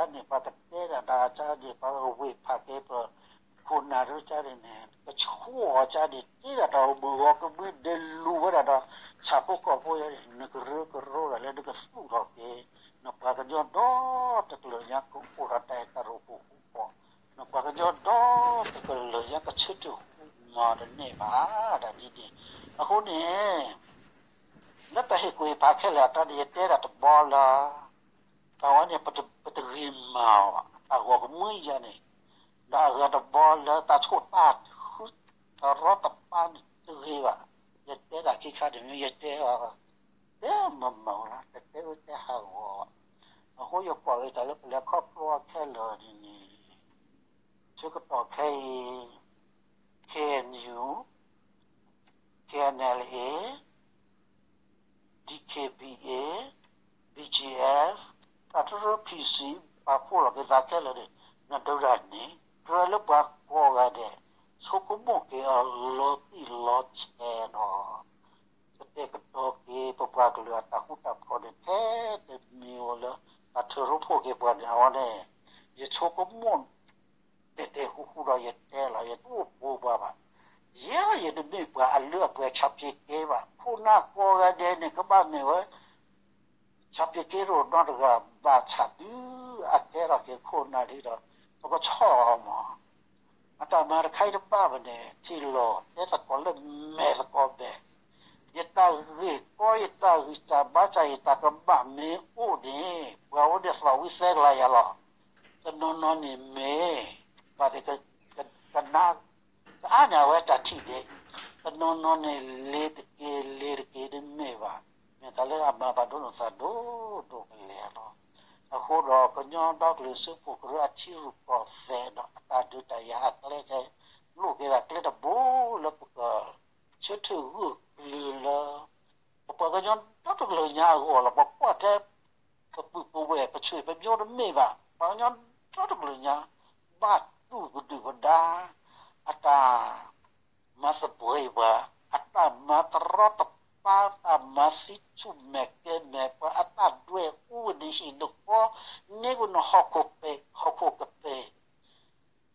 ပ ခိၣ်နၢ်ဒိၣ်ကၠါန့ၣ်န့ၣ် ကဆှိအီၤကၠါန့ၣ် တဲဒၣ်တၢ်အိၣ်ဘှံးဂီၤကမှံဒဲးလူၤဝဲဒၣ်ဒီး ဆၣ်ဖိကီၢ်ဖိယါန့ၣ် နကရၢကရိဒၣ်လၢနကသူၣ်ထီၣ်က့ၤ နပှၤကညီဒီတကလုာ်ညါကအိၣ်ဒီးတၢ်အဲၣ်တၢ်ရိၣ်ဖှိၣ်ဃူဃီ, နပှၤကညီဒီတကလုာ်ညါကဆၢထၢၣ်ဃူမၤတန့ၢ်ဘၣ်ဒ်န့ၣ်, အဃိန့ၣ် လၢတၢ်ဟ့ၣ်ကူၣ်ဟ့ၣ်ဖးခဲလၢာ်အကျါန့ၣ် ယတဲဒၣ်တဘီလၢ တၢ်ဝဲန့ၣ် ပတဂ့ၤမၤအီၤဘၣ် တၢ်ဂီၤကမှံယါန့ၣ်, ဒီးအဂၤတဘီလၢတၢ်ဆိၣ်တၢ်ထု တရီတပါန့ၣ်တဂ့ၤဘၣ်, ယတဲဒၣ်ခံခါန့ၣ် ယတဲအီၤ တဲမမၢလီၤ တတဲအၢတဲဟးဂီၤဘၣ်, အဃိယကွၢ်က့ၤတၢ်လၢပလဲၤခီဖျိခဲလၢာ်န့ၣ်န့ၣ် ဆၢကတီၢ်ခဲအံၤ KNU, KNLA, DKBA, BGF, တၢ်တရၢ PC ပာ်ဖှိၣ်လီၤက့ၤသးခဲလၢာ်န့ၣ် နဒုးဒၣ်န့ၣ် ကြၢးလၢပှၤကိးဂၤဒဲး ဆိကမိၣ်က့ၤအီၤလီၤတံၢ်လီၤဆဲးဒီး ကတဲာ်ကတီၤက့ၤ ပပှၤကလုာ်အတၢ်ဃူတၢ်ဖိးန့ၣ် ထဲတမံၤဧိၤလၢ တၢ်ထၢၣ်ရိဖှိၣ်က့ၤပှၤန့ၣ် အဝဲန့ၣ် ယဆိကမိၣ် တဲာ်တဲာ်ဃူဃူဒီးယတဲလီၤ ယတအိၣ်ပူၤပှၤဘၣ်, ယဲယတမ့ၢ်ပှၤအလုၢ်အပှ့ၤဆၣ်ပျ့က့ဘၣ်, ခိၣ်နၢ်ကိးဂၤဒဲးန့ၣ် ကဘၣ်မ့ၢ်ဝဲ ဆၣ်ပျ့က့တအိၣ်နီတဂၤ ဘၣ်ဆၣ်ဒုးအကဲထီၣ်က့ၤခိၣ်နၢ်လံဒီး ပကဆီၣ်အီၤမး, အတၢ်မၤတခါအံၤတဘၣ်ဘၣ်န့ၣ် ထံၣ်လိာ်တဲသကိးလၢမဲာ်သကိးမဲာ်, ယတၢ်ဂ့ၢ်ကီ ယတၢ်ဂံၢ်စၢ်ဘါစၢ် ယတၢ်ကမၣ်မ့ၢ်အိၣ်န့ၣ် ပှၤဝဲန့ၣ်သီၣ်ဝံသဲကလၤယၤလီၤ, တနီၤနီၤန့ၣ်မ့ၢ် ဘၣ်သ့ၣ် ကနၣ် ကအါန့ၢ်အဝဲတၢ်ထံၣ်ဒၣ်, တနီၤနီၤန့ၣ် လ့ၤတက့ၤ လ့ၤတက့ၤတမ့ၢ်ဘၣ်, မ့ၢ်တၢ်လၢအမၤဘၣ်ဒိနီၢ်သးဒိၣ်ဒိၣ်ကလဲာ်လီၤ. အဃိဒီးကညီဒီကလုာ်စၢဖှိၣ်ကရၢအထံရူၢ်ကီၢ်သဲးဒီးအတၢ်ဒုးတၢ်ယၤအကျဲကဲ လိၣ်က့ၤဒၣ်ကျဲတဘိလၢပကဆၢထၢၣ်ဂၢၢ်ကျၢၤလၢ ပပှၤကညီဒီတကလုာ်ညါအဂီၢ်လီၤ. ပကွၢ်ထဲ ပပုၢ်ပဝဲၢ် ပဆွေပမျိုးတမ့ၢ်ဘၣ်, ပှၤကညီဒီတကလုာ်ညါ ဘၣ်တူၢ်ကဒုၣ်ကဒါ အတၢ် မၤသပှၢ်ပှၤ, အတၢ်မၤတရီတပါ, တၢ်မၤသံဆူၣ်မဲာ်ကဲမဲာ်ပှၤ, အတၢ်ဒွဲၣ်အူဝဲန့ၣ်ဟံၣ်ဒိၣ်ဃီ, န့ၢ်ကနၢ်ဟီၣ်ခိၣ်ပဲာ် ဟီၣ်ခိၣ်ကပဲာ်,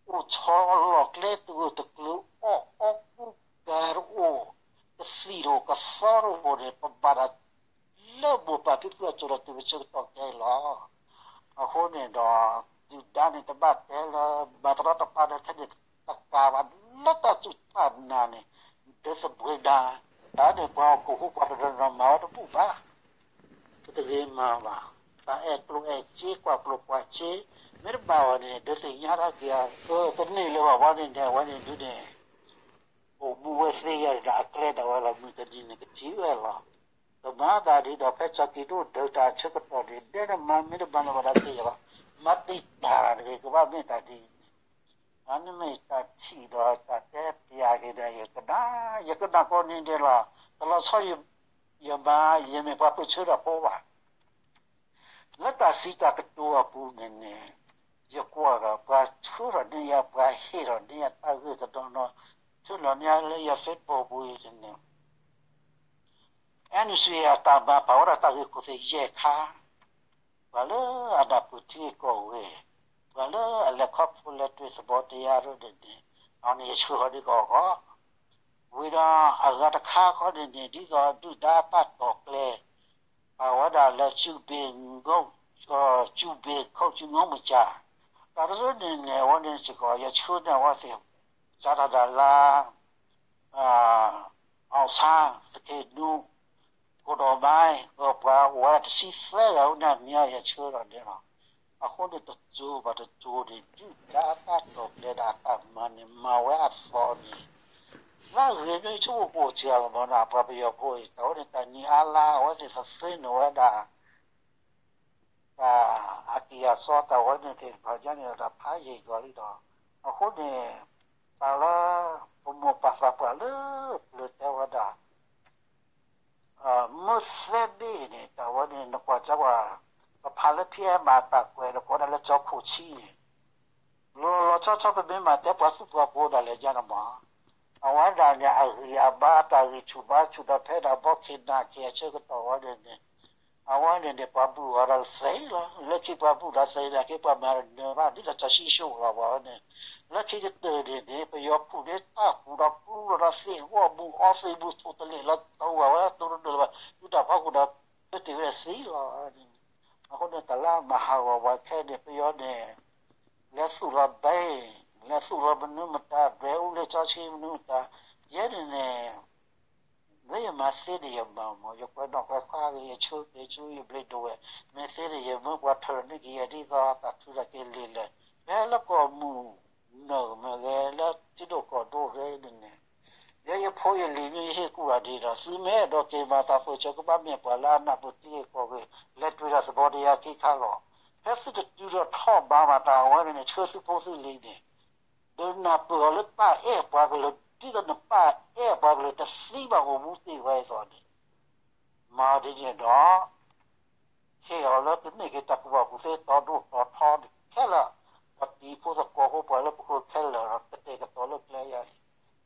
အိၣ်ဆီလီၤကျဲတဂၢၢ်တကျၢၤ, အီၣ်အီကူကၤတအိၣ်, ကသံၣ်တအိၣ်ကသီတအိၣ်န့ၣ် ပဘၣ်တၢ် လၢမိၢ်ပၢ်ဖံဖုအစိၤဒီးတုၤပဆၢကတီၢ်ခဲအံၤလီၤ. အဃိန့ၣ်ဒီး ဒုၣ်ဒါန့ၣ်တဘၣ်တဲလၢ မၤတရီတပါဒီးထဲန့ၣ်တကးဘၣ် လၢတၢ်စူၢ်တၢ်နာ်န့ၣ် ဒုးသဘှ့နၤ, တၢ်န့ၣ်ပှၤဟီၣ်ခိၣ်ဖိပှၤတနီၤနီၤမၤဝဲတဘူၣ်ဘၣ်. ပတဂ့ၤမၤဘၣ်. တၢ်အဲၣ်ကျိၣ်အဲၣ်စ့ ကွၢ်ကျိၣ်ကွၢ်စ့ မ့ၢ်တဘၣ်ဝဲန့ၣ် ဒုးသ့ၣ်ညါထီၣ်က့ၤ တန့ၢ်လၢၤဘၣ်ဝဲန့ၣ်န့ၣ် အဝဲန့ၣ်ဒုးန့ၣ် အိၣ်မူဝဲသ့ယၤဒီးအကျဲဒၣ်ဝဲလီၤ မုၢ်တနံၤန့ၣ်ကထံၣ်ဝဲလီၤ. ကမၤသးဒ်ဒီးဖဲစီၤကံးဒိၣ်ဒုးတၢ်ဆၢကတီၢ်န့ၣ် ဒဲနမၤမ့ၢ်တမၤလၢၤဘၣ်ဒီးက့ၤယၤဘၣ်, မၤတံာ်တာ်တဂ့ၤ ကဘၣ်မ့ၢ်တၢ်ဒ်န့ၣ်, အန့ၣ်မ့ၢ်တၢ်ထံၣ်ဒီးတၢ်တဲပျးက့ၤဒီး ယကနၣ် ယကနၣ်ကိးနံၤဒဲးလီၤ. တလီၤဆီ ယမၤ ယမ့ၢ်ပှၤပၢၢ်ဆၢတၢ်ဖိဘၣ် လၢတၢ်စံးတၢ်ကတိၤအပူၤန့ၣ်န့ၣ် ယကွၢ်ဒီးပှၤဆှၢထီၣ်န့ၢ်ယၤ ပှၤဟ့ၣ်ထီၣ်န့ၢ်ယၤတၢ်ဂ့ၢ်တနီၤနီၤ ဆှၢလီၤန့ၢ်ယၤလၢယ Facebook ပူၤအံၤန့ၣ် NUG အတၢ်မၤပာ်ဝဲဒၣ်တၢ်ဂ့ၢ်ခိၣ်သ့ၣ်ယဲၢ်ခါ, ပှၤလၢအနၢ်ပၢၢ်ထံဂ့ၢ်ကီၢ်ဂ့ၢ်, ပှၤလၢအလဲၤခီဖျိလဲၤတွံၢ်သဘီတယါဒိၣ်န့ၣ်န့ၣ်, အန့ၣ်ယဆှၢဃီဒ်ကီၢ်ဂီၢ်, ဝံၤဒီးအဂၤတခါဃီန့ၣ်န့ၣ် ဒ်သိးဒုၣ်ဒါတၢ်တီၢ်ကျဲၤ ပာ်ဝဲဒၣ်လၢ ကၠူဘ့ၣ်ခိၣ် ကၠူငိမုၢ်ကၠၢ်, တၢ်တရၢန့ၣ်န့ၣ် အဝဲန့ၣ်စ့ၢ်ကီး ယဆှၢန့ၢ်အဝဲသ့ၣ် စးထီၣ်ဒၣ်လၢ အောင်ဆန်း သခင်နူ ကိုယ်တော်မင်း ဒီးပှၤအိၣ်ဝဲဒၣ်တဆံသၢဂၤန့ၣ် မ့ၢ်ယဆှၢဒီးန့ၣ်လီၤ. အဃိန့ၣ်တစိၤဘၣ်တစိၤန့ၣ် ဒုၣ်ဒါတၢ်တီၢ်ကျဲၤဒီးအတၢ်မၤန့ၣ် မၤဝဲအသီန့ၣ် လၢအဂ့ၤမ့ၢ်ဆိကမိၣ်ကအိၣ်စှၤလီၤမးနီၤ ပှၤပယီၤဖိအံၤ တၢ်ဝဲန့ၣ်တၢ်နံၤအါလါ အဝဲသ့ၣ်သ့ၣ်န့ၣ်ဝဲဒၣ် တၢ်အကံၢ်အစီတၢ်ဝဲန့ၣ်သ့ၣ်တဖၣ်ညါန့ၣ်ဒီး တၢ်ဖးယံာ်ကီးလံဒီး အဃိန့ၣ် တၢ်လၢပမိၢ်ပၢ်သးပှၢ်လၢပျၢၤတဲဝဲဒၣ် မုၢ်သဲဘ့ၣ်န့ၣ် တၢ်ဝဲန့ၣ် နကွၢ်ကၢပှၤ ပဖးလၢဖံအဲမၤတၢ်ကွဲး နကွၢ်ဒၣ်လၢကၠီခိၣ်ဆံန့ၣ် လီၤလီၤဆီဆီ ပမ့ၢ်မၤတဲပှၤသူၣ်ပှၤကိၤဒၣ်လဲာ်ညါန့ၣ်မး အဝဲဒၣ်န့ၣ် အဂံၢ်အဘါတၢ်ဂံၢ်ဆူၣ်ဘါဆူၣ်ဒီး ဖဲဒၣ်ဘီခဲနၣ်က့ၤအဆၢကတီၢ်ဝဲန့ၣ်န့ၣ် အဝဲန့ၣ်န့ၣ် ပှၤဘူၣ်အီၤဒီးသံလီၤ. လၢခံပှၤဘူၣ်ဒီးသံန့ၣ် က့ၤပှၤမၤနၢၤဘၣ် ဒ်သိးစီၤၡံၣ်ၡိၣ်လီၤ ပှၤဝဲန့ၣ် လၢခံကတၢၢ်န့ၣ်န့ၣ် ပယီၤဖုၣ်န့ၢ်တၢ်ပူၤဒီး ကူလီၤဒီးသ့ၣ်ဂီၢ်မူအီသံးမူထိၣ်တလ့ၢ်လၢတဝၤဝဲ တိၢ်တဒၢလၢၤဘၣ် ဒုးတၢ်ဖီခိၣ်ဒီး ပတ့ၢ်ဝဲသံလီၤ. အဃိန့ၣ် တၢ်လၢအမၤဟးဂီၤပှၤခဲအံၤန့ၣ် ပယီၤန့ၣ် လဲၤသူၣ်လီၤဘဲ လဲၤသူၣ်လီၤမနုၤမတၤ ဒွဲၣ်အူလၢစီဆှံမနုၤမတၤ ယဲန့ၣ်န့ၣ် မ့ၢ်ယမၤသ့န့ၣ် ယမၤမး ယကွဲးနီၣ်ကွဲးဃါဂ့ၤ ယဆၢက့ၤဆူယဘျ့ဒိဝဲၢ် မ့ၢ်သ့န့ၣ် ယမၢပှၤထၢၣ်န့ၢ်က့ၤယၤဒ်သိးတၢ်ထူတၢ်က့ၤလံာ်လဲၣ် ဖဲလၢကီၢ်မုၢ်နၢ်မ့ၢ်ဂ့ၤ လၢထံဒိၣ်ကီၢ်ဒိၣ်ဂ့ၤန့ၣ်န့ၣ် ယဲယဖိယလံၤမ့ၢ်ယဟ့ၣ်ကူၣ်ဘၣ်ဒ်ဒီး သုမ့ၢ်အဲၣ်ဒိးက့ၤမၤတၢ်ပၢၢ်ဆၢ ကဘၣ်မ့ၢ်ပှၤလၢအနၢ်ပၢၢ်ထံဂ့ၢ်ကီၢ်ဂ့ၢ် လဲၤတွံၢ်တၢ်သဘီတယါက့ၤခါလီၤ. ဖဲသုတတုၤထီၣ်ထီၣ်ဘးဘၣ်တၢ်အဝဲန့ၣ်န့ၣ် ဆှၢသုဖိသုလံၤန့ၣ် ဒီးနၢ်ပၢၢ်အီၤလၢတၢ်အဲၣ်ပှၤကလုာ် ဒ်သိးနပၢ်အဲၣ်ပှၤကလုာ်တသံဘၣ်အိၣ်မူသ့ဝဲအသိးန့ၣ် မၤဒ်န့ၣ်ဒီး ဟ့ၣ်အီၤလၢကန့ၢ်က့ၤတၢ်ကူၣ်ဘၣ်ကူၣ်သ့တီဒိၣ်တီထီန့ၣ်ခဲလၢာ် ပှၤတံၤဖိသကိးဖိပှၤလၢပဃၢၤခဲလၢာ်ဒီး ကတဲာ်ကတီၤလၢကျဲယၤန့ၣ်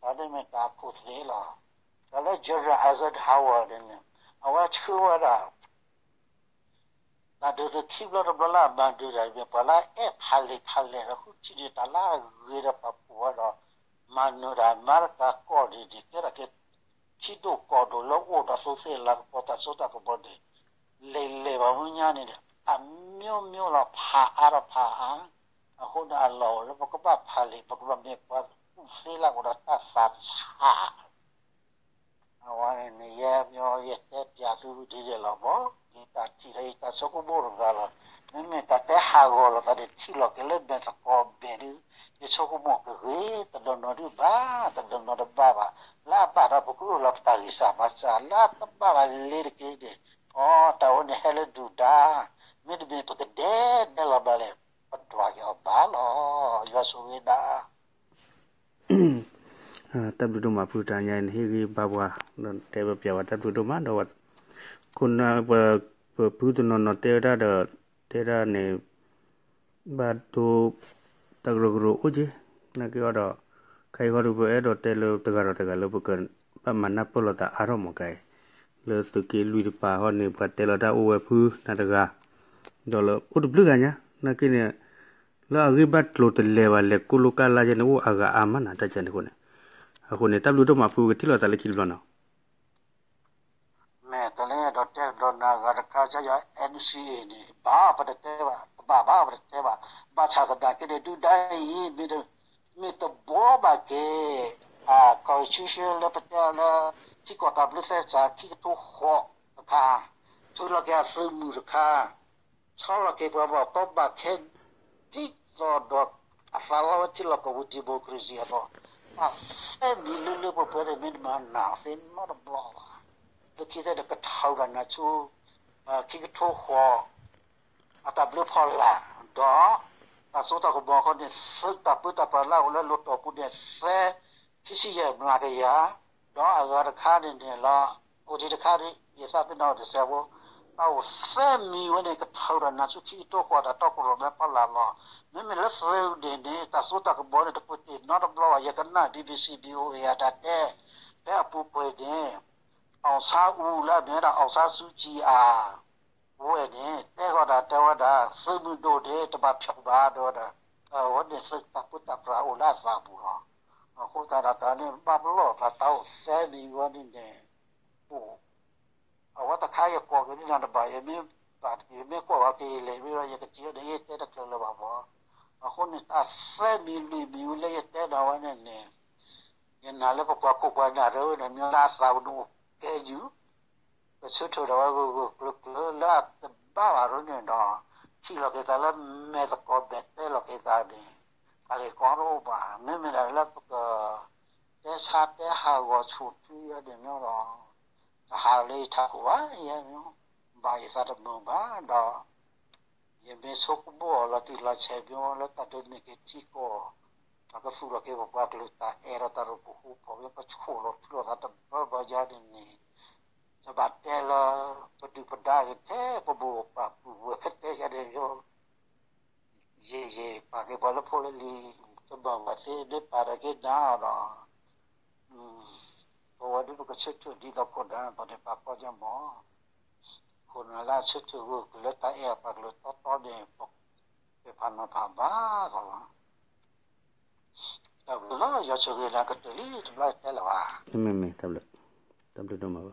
တၢ်န့ၣ်မ့ၢ်တၢ်အခိၣ်သ့လီၤ. တၢ်လၢ General Eisenhower န့ၣ်န့ၣ် အဝဲဆှၢဝဲဒၣ် တၢ်ဒုးသုးခံဘျီတဘျီလၢအမၤဒုးတၢ်န့ၣ် ပှၤလၢအအဲၣ်ဖးလံာ်ဖးလဲၢ်ဒီး ဃုထံၣ်န့ၢ်တၢ်လၢအဂ့ၤဒီးပာ်ဖှိၣ်ဝဲဒီး မၤနၢၤတၢ် အမဲရကၤကီၢ်န့ၣ်န့ၣ် ကဲထီၣ်က့ၤ ထံဒိၣ်ကီၢ်ဒိၣ်လၢအိၣ်ဒီးသိသ့ၣ်လၤကပီၤတၢ်စိတၢ်ကမီၤန့ၣ် လဲၤလဲၤဘၣ်မ့ၢ်ညါန့ၣ် အမျိုးမျိုးလီၤ ဖးအါဒီးဖးအါ အဃိန့ၣ်အလီၢ်အိၣ်လၢပကဘၣ်ဖးလံာ် ပကဘၣ်မ့ၢ်ပှၤကူၣ်သ့လၢကဒီးတၢ်သးဆး အဝဲန့ၣ်န့ၣ် ယဲမ့ၢ်ယတဲပျးသုဒ်န့ၣ်လီၤမး ယတၢ်ထံၣ်ဒီးယတၢ်ဆိကမိၣ်တဂၤလီၤ. မ့မ့ၢ်တၢ်တဲဟးဂီၤလိာ်သးန့ၣ် ထံၣ်လီၤက့ၤလၢမဲာ်သကိးမဲာ်ဒုး ယဆိကမိၣ်ကဂ့ၤ တနီၤနီၤဒုးဘၣ် တနီၤနီၤတဘၣ်ဘၣ် လၢအဘၣ်ဒီးပကအၢၣ်လီၤပတၢ်ဂံၢ်စၢ်ဘါစၢ် လၢတဘၣ်ဘၣ်လ့ၤတက့ၢ်န့ၣ် အိ တၢ်ဝဲန့ၣ်ဟဲလၢဒုၣ်ဒါ မ့တမ့ၢ်ပကဒဲဒဲလီၤဘၣ်လဲၣ်, ပဒွးက့ၤအီၤဘၣ်လီၤ. ယွၤဆိၣ်ဂ့ၤဒၣ် တၢ်ဘျုးဒိၣ်မးဖုတၢ်ညါအံၤ နဟ့ၣ်ဂံၢ်ဘါပှၤ ဒီးတဲပျးဝဲတၢ်ဘျုးဒိၣ်မး ဒီး ခိၣ်နၢ် ပဖုတနီၤနီၤတဲဝဲဒၣ်ဒီး တဲဒၣ်န့ၣ် ဘၣ်ဒိ တၢ်ကရၢကရိအိၣ်က့ၤ နာ်က့အီၤဒီး ခဲအံၤဃီဒီး ပအဲၣ်ဒိးတဲလၢတဂၤဒီးတဂၤလၢပကဘၣ်မၤနၢ်ပၢၢ်လိာ်သးအါထီၣ်မးကါအံၤ လၢသုးက့လွံၢ်တပၤဃီန့ၣ် ပှၤတဲလီၤတၢ်အိၣ်ဝဲဖုနၤတဂၤ ဒီးလၢအိၣ်တဘျုးဂၤညါ နာ်က့န့ၣ် လၢအဂ့ၢ်ဘၣ်ကျိၤတလဲၤဘၣ်လဲၤကိၢ်လိကၢ်လါယဲန့ၣ် အိၣ်အဂၤအါမးနၤ တၢ်ကဲန့ၣ်အဃိန့ၣ် အဃိန့ၣ် တၢ်ဘျုးဒိၣ်မးဖုကထံၣ်လိာ်သးလၢခံတဘျီနီၤ မ့ၢ်တၢ်လၢအဲၣ်ဒိးတဲကဒီးနၤဂၤတခါ ကယီၤ N C A န့ၣ် ဘၣ်ပတတဲဘၣ် တဘၣ်ဘၣ်ပတတဲဘၣ် ဘၣ်ဆၣ်သနာ်က့န့ၣ် ဒုၣ်ဒါအံၤ မ့ၢ်တဘှီဘၣ်က့ၤ constitution လၢပတဲလၢ ထံကီၢ်တၢ်ဘျၢသဲစး ခံကထိဃိးတခါ ထုးလီၤက့ၤအသုးမုၢ်တခါ ဆီလီၤက့ၤပှၤဘၣ်ကီဘၣ်ခဲ ဒ်သိးဒီး အသးလီဝဲထံလီၢ်ကီၢ်ပူၤ democracy အသိး တၢ်သၢမံၤလၢလၢပှဲၤပှဲၤန့ၣ် မ့ၢ်တမၤနၢၤသ့နီတဘျီဘၣ်. လၢခံသ့ၣ်န့ၣ် ကထီဒါနၤဆူ ခံကထိဃိး အတၢ်ဘျၢဖီလာ် ဒီး တၢ်စိတၢ်ကမီၤအဃိန့ၣ် သုးတၢ်ပၢတၢ်ပြးလၢအအိၣ်လၢလီၢ်တီၢ်ပူၤန့ၣ် သၢ ခံဆံယဲၢ်မျးကယၤ ဒီးအဂၤတခါန့ၣ်န့ၣ်လီၤ. အိၣ်ဒံးတခါဒ် ယသးပ့ၤနီၣ်တစဲးဖိ တၢ်အိၣ်သၢမံၤဝဲန့ၣ် ကထီဒါနၤဆူခံကထိဃိးတၢ်တီခိၣ်ရိၣ်မဲဖီလာ်လီၤ. မ့မ့ၢ်လၢသုးန့ၣ်န့ၣ် တၢ်စိတၢ်ကမီၤန့ၣ် တကွံာ်တ့ၢ်နီတဘျီဘၣ်. ယကနၣ် B B C B O A အတၢ်တဲ ဖဲအပူၤကွံာ်န့ၣ် အောင်ဆန်းဦး လၢအမ့ၢ်ဝဲဒၣ် အောင်ဆန်းစုကြည် အဝဲန့ၣ် တဲဃီၤဒၣ်တဲဝဲဒၣ် သုးမုၢ်ဒိၣ်န့ၣ် တဘၣ်ဖျိးဘၣ် တဲဝဲဒၣ် အဝဲန့ၣ်သုးတၢ်ပၢတၢ်ပြးအိၣ်လၢအသးပူၤလီၤ. အဃိသတးဒီး တၢ်န့ၣ်ဘၣ်ပလီၢ်သး တၢ်အိၣ်သၢမံၤဝဲန့ၣ်န့ၣ် အိၣ် အဝဲတခါယကိးက့ၤန့ၢ်နၤတဘၣ် ယမ့ၢ်ဘၣ်တက့ၢ် ယမ့ၢ်ကွၢ်ဝဲက့ၤလဲၤမ့ၢ်ဒီး ယကထံၣ်ဝဲန့ၣ် ယတဲတချုးလၢၤဘၣ်မး. အဃိန့ၣ် တၢ်သၢမံၤလွံၢ်မံၤဝဲလၢယတဲနၤဝဲန့ၣ်န့ၣ် ယနာ်လၢပပှၤခိၣ်ပှၤနၢ်တဝဲန့ၣ် မ့ၢ်လၢအသးပူၤန့ၣ်အိၣ်ကဲယုၢ် ပဆၢထၢၣ်ဒၣ်ဝဲဂၢၢ်ဂၢၢ်ကျၢၤကျၢၤ လၢအတဘၣ်ဘၣ်ဒ်န့ၣ်ဒီး ထံၣ်လီၤက့ၤသးလၢမဲာ်သကိးမဲာ်တဲလီၤက့ၤသးန့ၣ် တၢ်ဂ့ၢ်ကီတအိၣ်ဘၣ်. မ့မ့ၢ်ဒၣ်လၢပက တဲဆါတဲဟးဂီၤဆူၣ်ထူယဲန့ၣ်မ့ၢ်ဒီး တဟးလၢယထးခိၣ်ဘၣ် ယဲမ့ၢ် ဘၣ်ယသးတမုာ်ဘၣ်ဒီး ယမ့ၢ်ဆိကမိၣ်အီၤလီၤတံၢ်လီၤဆဲးမ့ၢ်လၢတၢ်ဒိးန့ၢ်က့ၤထံကီၢ် တၢ်ကသူၣ်ထီၣ်က့ၤပပှၤကလုာ်တၢ်အဲၣ်ဒီးတၢ်ရိၣ်ဖှိၣ်ဃူဖိး မ့ၢ်ပဆိၣ်လီၤထူလီၤသးတဘၣ်ဘၣ်ယဲန့ၣ်န့ၣ် တဘၣ်တဲလၢ ပဒုၣ်ပဒါဂ့ၤထဲပမိၢ်ပပၢ်ပုၢ်ဝဲၢ်ဖဲတဲယဲန့ၣ်မ့ၢ် ယဲယဲပာ်က့ၤပှၤလၢဖိလၢလံၤ တမၤဝဲသ့ မ့ၢ်ပာ်ဒီးက့ၤနၤအီၤဒီး ပဝဲဒၣ်ပကဆၢထၢၣ်ဒ်သိးခိၣ်နၢ်အသိးန့ၣ် ပာ်ကီညါမး ခိၣ်နၢ်လၢအဆၢထၢၣ်ဂၢၢ်ကျၢၤလၢတၢ်အဲၣ်အပှၤကလုာ်တီတီန့ၣ် ပဖးနီၤဖးဘၣ်ကီးလီၤ. တၢ်ဘျုးလီၤ ယွၤဆိၣ်ဂ့ၤနၤကတၢၢ်လံ တဘျီတဲလၢၤဘၣ်. မ့မ့ၢ် တၢ်ဘျုးဒိၣ်မး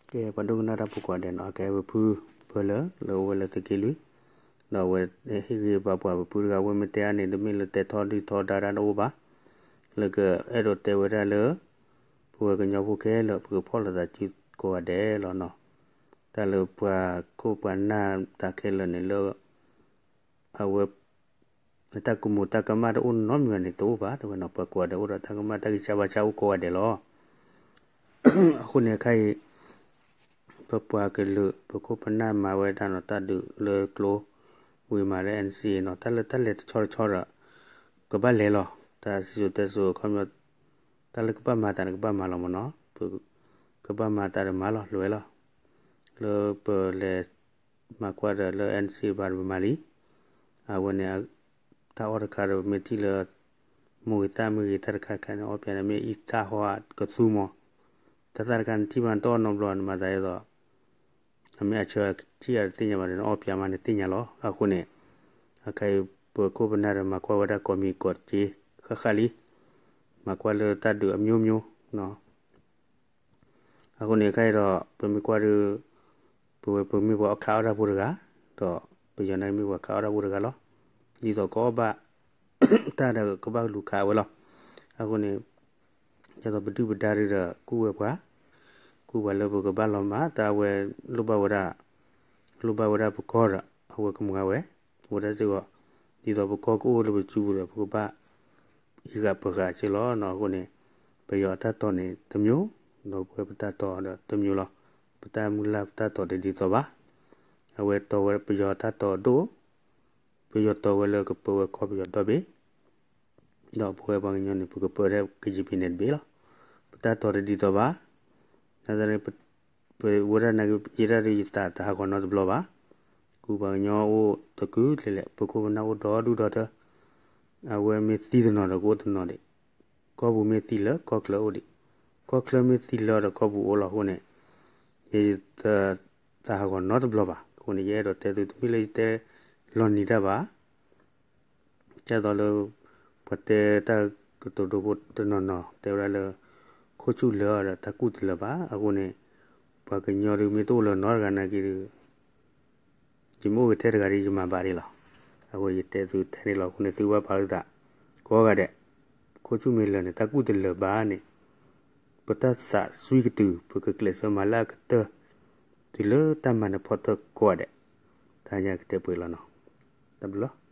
ကဲ ပှၤဒိကနၣ်တၢ်ဖိကိးဂၤဒဲးနီၤ ကဲဝဲဖု ပၢလၢ လၢအအိၣ်ဝဲလၢသုးက့လွံၢ် ဒီးအဝဲဟ့ၣ်ဂံၢ်ဘါပှၤပဖုတဂၤ အဝဲမ့ၢ်တဲအါန့ၣ် တမ့ၢ်လၢတဲထီဒုၣ်ထီဒါတၢ်တအိၣ်ဘၣ် လၢကအဲၣ်ဒိးတဲဝဲဒၣ်လၢ ပဝဲကညီဖိခဲလၢာ် ပကဖီၣ်လိာ်သးစုကိးဂၤဒဲးလီၤနီၤ. တၢ်လၢပှၤခိၣ်ပှၤနၢ်တၢ်ခဲလၢာ်န့ၣ်လၢ အဝဲ တၢ်ကမူၤတၢ်ကမၣ်တအိၣ်နီတမံၤဘၣ်န့ၣ် တအိၣ်ဘၣ် တဲဝဲနီၤ ပှၤကိးဂၤဒဲးအိၣ်ဒီးတၢ်ကမၣ်တၢ်ဂံၢ်စၢ်ဘါစၢ်အိၣ်ကိးဂၤဒဲးလီၤ. အဃိန့ၣ် ခဲအံၤ ပပှၤကလုာ် ပခိၣ်ပနၢ်မၤဝဲဒၣ်နီၤ တၢ်ဒုးလၢကျိ ဝံၤမၤလၢ N C A နီၤ တၢ်လၢတၢ်လဲၤတဆီတဆီဒီး ကဘၣ်လဲၤလီၤ တၢ်စံၣ်စိၤတဲစိၤအခီပညီ တၢ်လၢကဘၣ်မၤသးန့ၣ် ကဘၣ်မၤလီၤမးနီၤ ကဘၣ်မၤသးဒီးမၤလီၤ လွဲလီၤ လၢပလဲၤ မၤကွၢ်ဒီးလၢ N C A ဘၣ်ဒီးပမၤလံ အဝဲန့ၣ် တၢ်အီၣ်တခါဒီး ပမ့ၢ်ထံၣ်လၢ မိၢ်ဂ့ၤသၣ်မ့ၢ်ဂ့ၤ တၢ်တခါခါန့ၣ် အီၣ်ပၠးန့ၣ် မ့ၢ်အံသၣ်ဟီကသူမး တၢ်သၣ်တခါန့ၣ် ထံၣ်ဘၣ်နတအီၣ်နီတဘျီ နမၤသးဒ်သိး အမ့ၢ်အဆၢထံၣ်အီၤတသ့ၣ်ညါဘၣ်ဒီး နအီၣ်ပၠးမးန့ၣ်သ့ၣ်ညါလီၤ. အဃိန့ၣ် အခဲအံၤ ပခိၣ်ပနၢ်ဒီးမၤကွၢ်ဝဲဒၣ်ကိးမံၤကိးက့ဃၣ်ဃၣ်လံ မၤကွၢ်လၢတၢ်ဒုးအမျိုးမျိုးနီၤ အဃိန့ၣ် ခဲအံၤဒီး ပမ့ၢ်ကွၢ်ဒုး ပဝဲပမ့ၢ်ပှၤခးအီၣ်တၢ်ဖိတဂၤ ဒီးပယီၤန့ၣ်မ့ၢ်ပှၤခးအီၣ်တၢ်ဖိတဂၤလီၤ. ဒ်သိးကအီၣ်ဘၣ်တၢ်ဒီးကဘၣ်လူၤခးဝဲလီၤ. အဃိန့ၣ် ဒ်သိးပဒုၣ်ပဒါဒုးဒီး ကူၣ်ဝဲပှၤ ကူၣ်ပှၤလၢပကဘၣ်လီၤမၢ် တၢ်အဝဲလိၣ်ဘၣ်ဝဲဒၣ် လိၣ်ဘၣ်ဝဲဒၣ်ပကီၢ်ဒီး အဝဲကမၤဝဲ ဝဲဒၣ်စ့ၢ်ကီး ဒ်သိးပကီၢ်ကအိၣ်လၢပစုပူၤဒီး ပကဘၣ် ဟံးဃာ်ပဃာ်စ့ၢ်လီၤနီၤ. အဃိန့ၣ် ပယီၤအတၢ်တီန့ၣ်တမျိုး ဒီးပဝဲပတၢ်တီဒီးတမျိုးလီၤ. ပတၢ်မုၢ်လၢ်ပတၢ်တီၢ်တဒ်သိးဘၣ်. အဝဲတီၢ်ဝဲပယီၤတၢ်တီၢ်ဒိၣ်, ပယီၤတီၢ်ဝဲလၢကပၢဝဲကီၢ်ပယီၤဒီဘ့ၣ်, ဒီးပဝဲပှၤကညီန့ၣ် ပကပၢထဲကယံာ်ပံၤန့ၣ်တဘ့ၣ်လီၤ. ပတၢ်တီၢ်တဒ်သိးဘၣ်. ပဝဲဒၣ်နာ်က့ ယဲဒၣ်ဒီးယသးတဟးဂီၤနီတဘျီဘၣ်. ကူပှၤကညီအိၣ်တကုာ်လဲၣ်လဲၣ်, ပခိၣ်ပနၢ်အိၣ်ဒီဒူၣ်ဒီထၢ, အဝဲမ့ၢ်သံတနီၤဒီးကအိၣ်တနီၤဒံး, ကီၢ်ပူၤမ့ၢ်သံလၢာ် ကီၢ်ချၢအိၣ်ဒံး, ကီၢ်ချၢမ့ၢ်သံလၢာ်ဒီးကီၢ်ပူၤအိၣ်လီၤအဃိန့ၣ်, ယ သးဟးဂီၤနီတဘျီဘၣ်. အဃိန့ၣ် ယအဲၣ်ဒိးတဲသုတမ့ၢ်လၢယတဲလီၤနံၤတၢ်ဘၣ်. ဒ်သိးလၢ ပှၤတဲတၢ်ကတိၤဒိဖိတနီၤနီၤ တဲဝဲဒၣ်လၢ ခိၣ်ဆူၣ်လၢာ်ဒီးတၢ်ကူၣ်တလၢာ်ဘၣ်. အဃိန့ၣ် ပှၤကညီဒုးမ့ၢ်တအိၣ်လၢၤနီတဂၤနာ်က့ဒီး ယမ့ၢ်အိၣ်ဂ့ၤထဲတဂၤဒီးယမၤဘၣ်ဒံးလီၤ. အဃိယတဲသုထဲန့ၣ်လီၤ. အဃိန့ၣ် သုဘၣ်ပာ်လၢသး ကိးဂၤဒဲး, ခိၣ်ဆူၣ်မ့ၢ်လၢာ်န့ၣ် တၢ်ကူၣ်တလၢာ်ဘၣ်န့ၣ် ပတၢ်သးစွံကတုၤ ပကကျဲးစၢးမၤလၢအကတၢၢ် တုၤလၢတၢ်မၤနၢၤဖီတၢၢ်ကိးဂၤဒဲး. တၢ်ညါကတဲပှဲၤလီၤနီၤ. တၢ်ဘျုးလီၤ.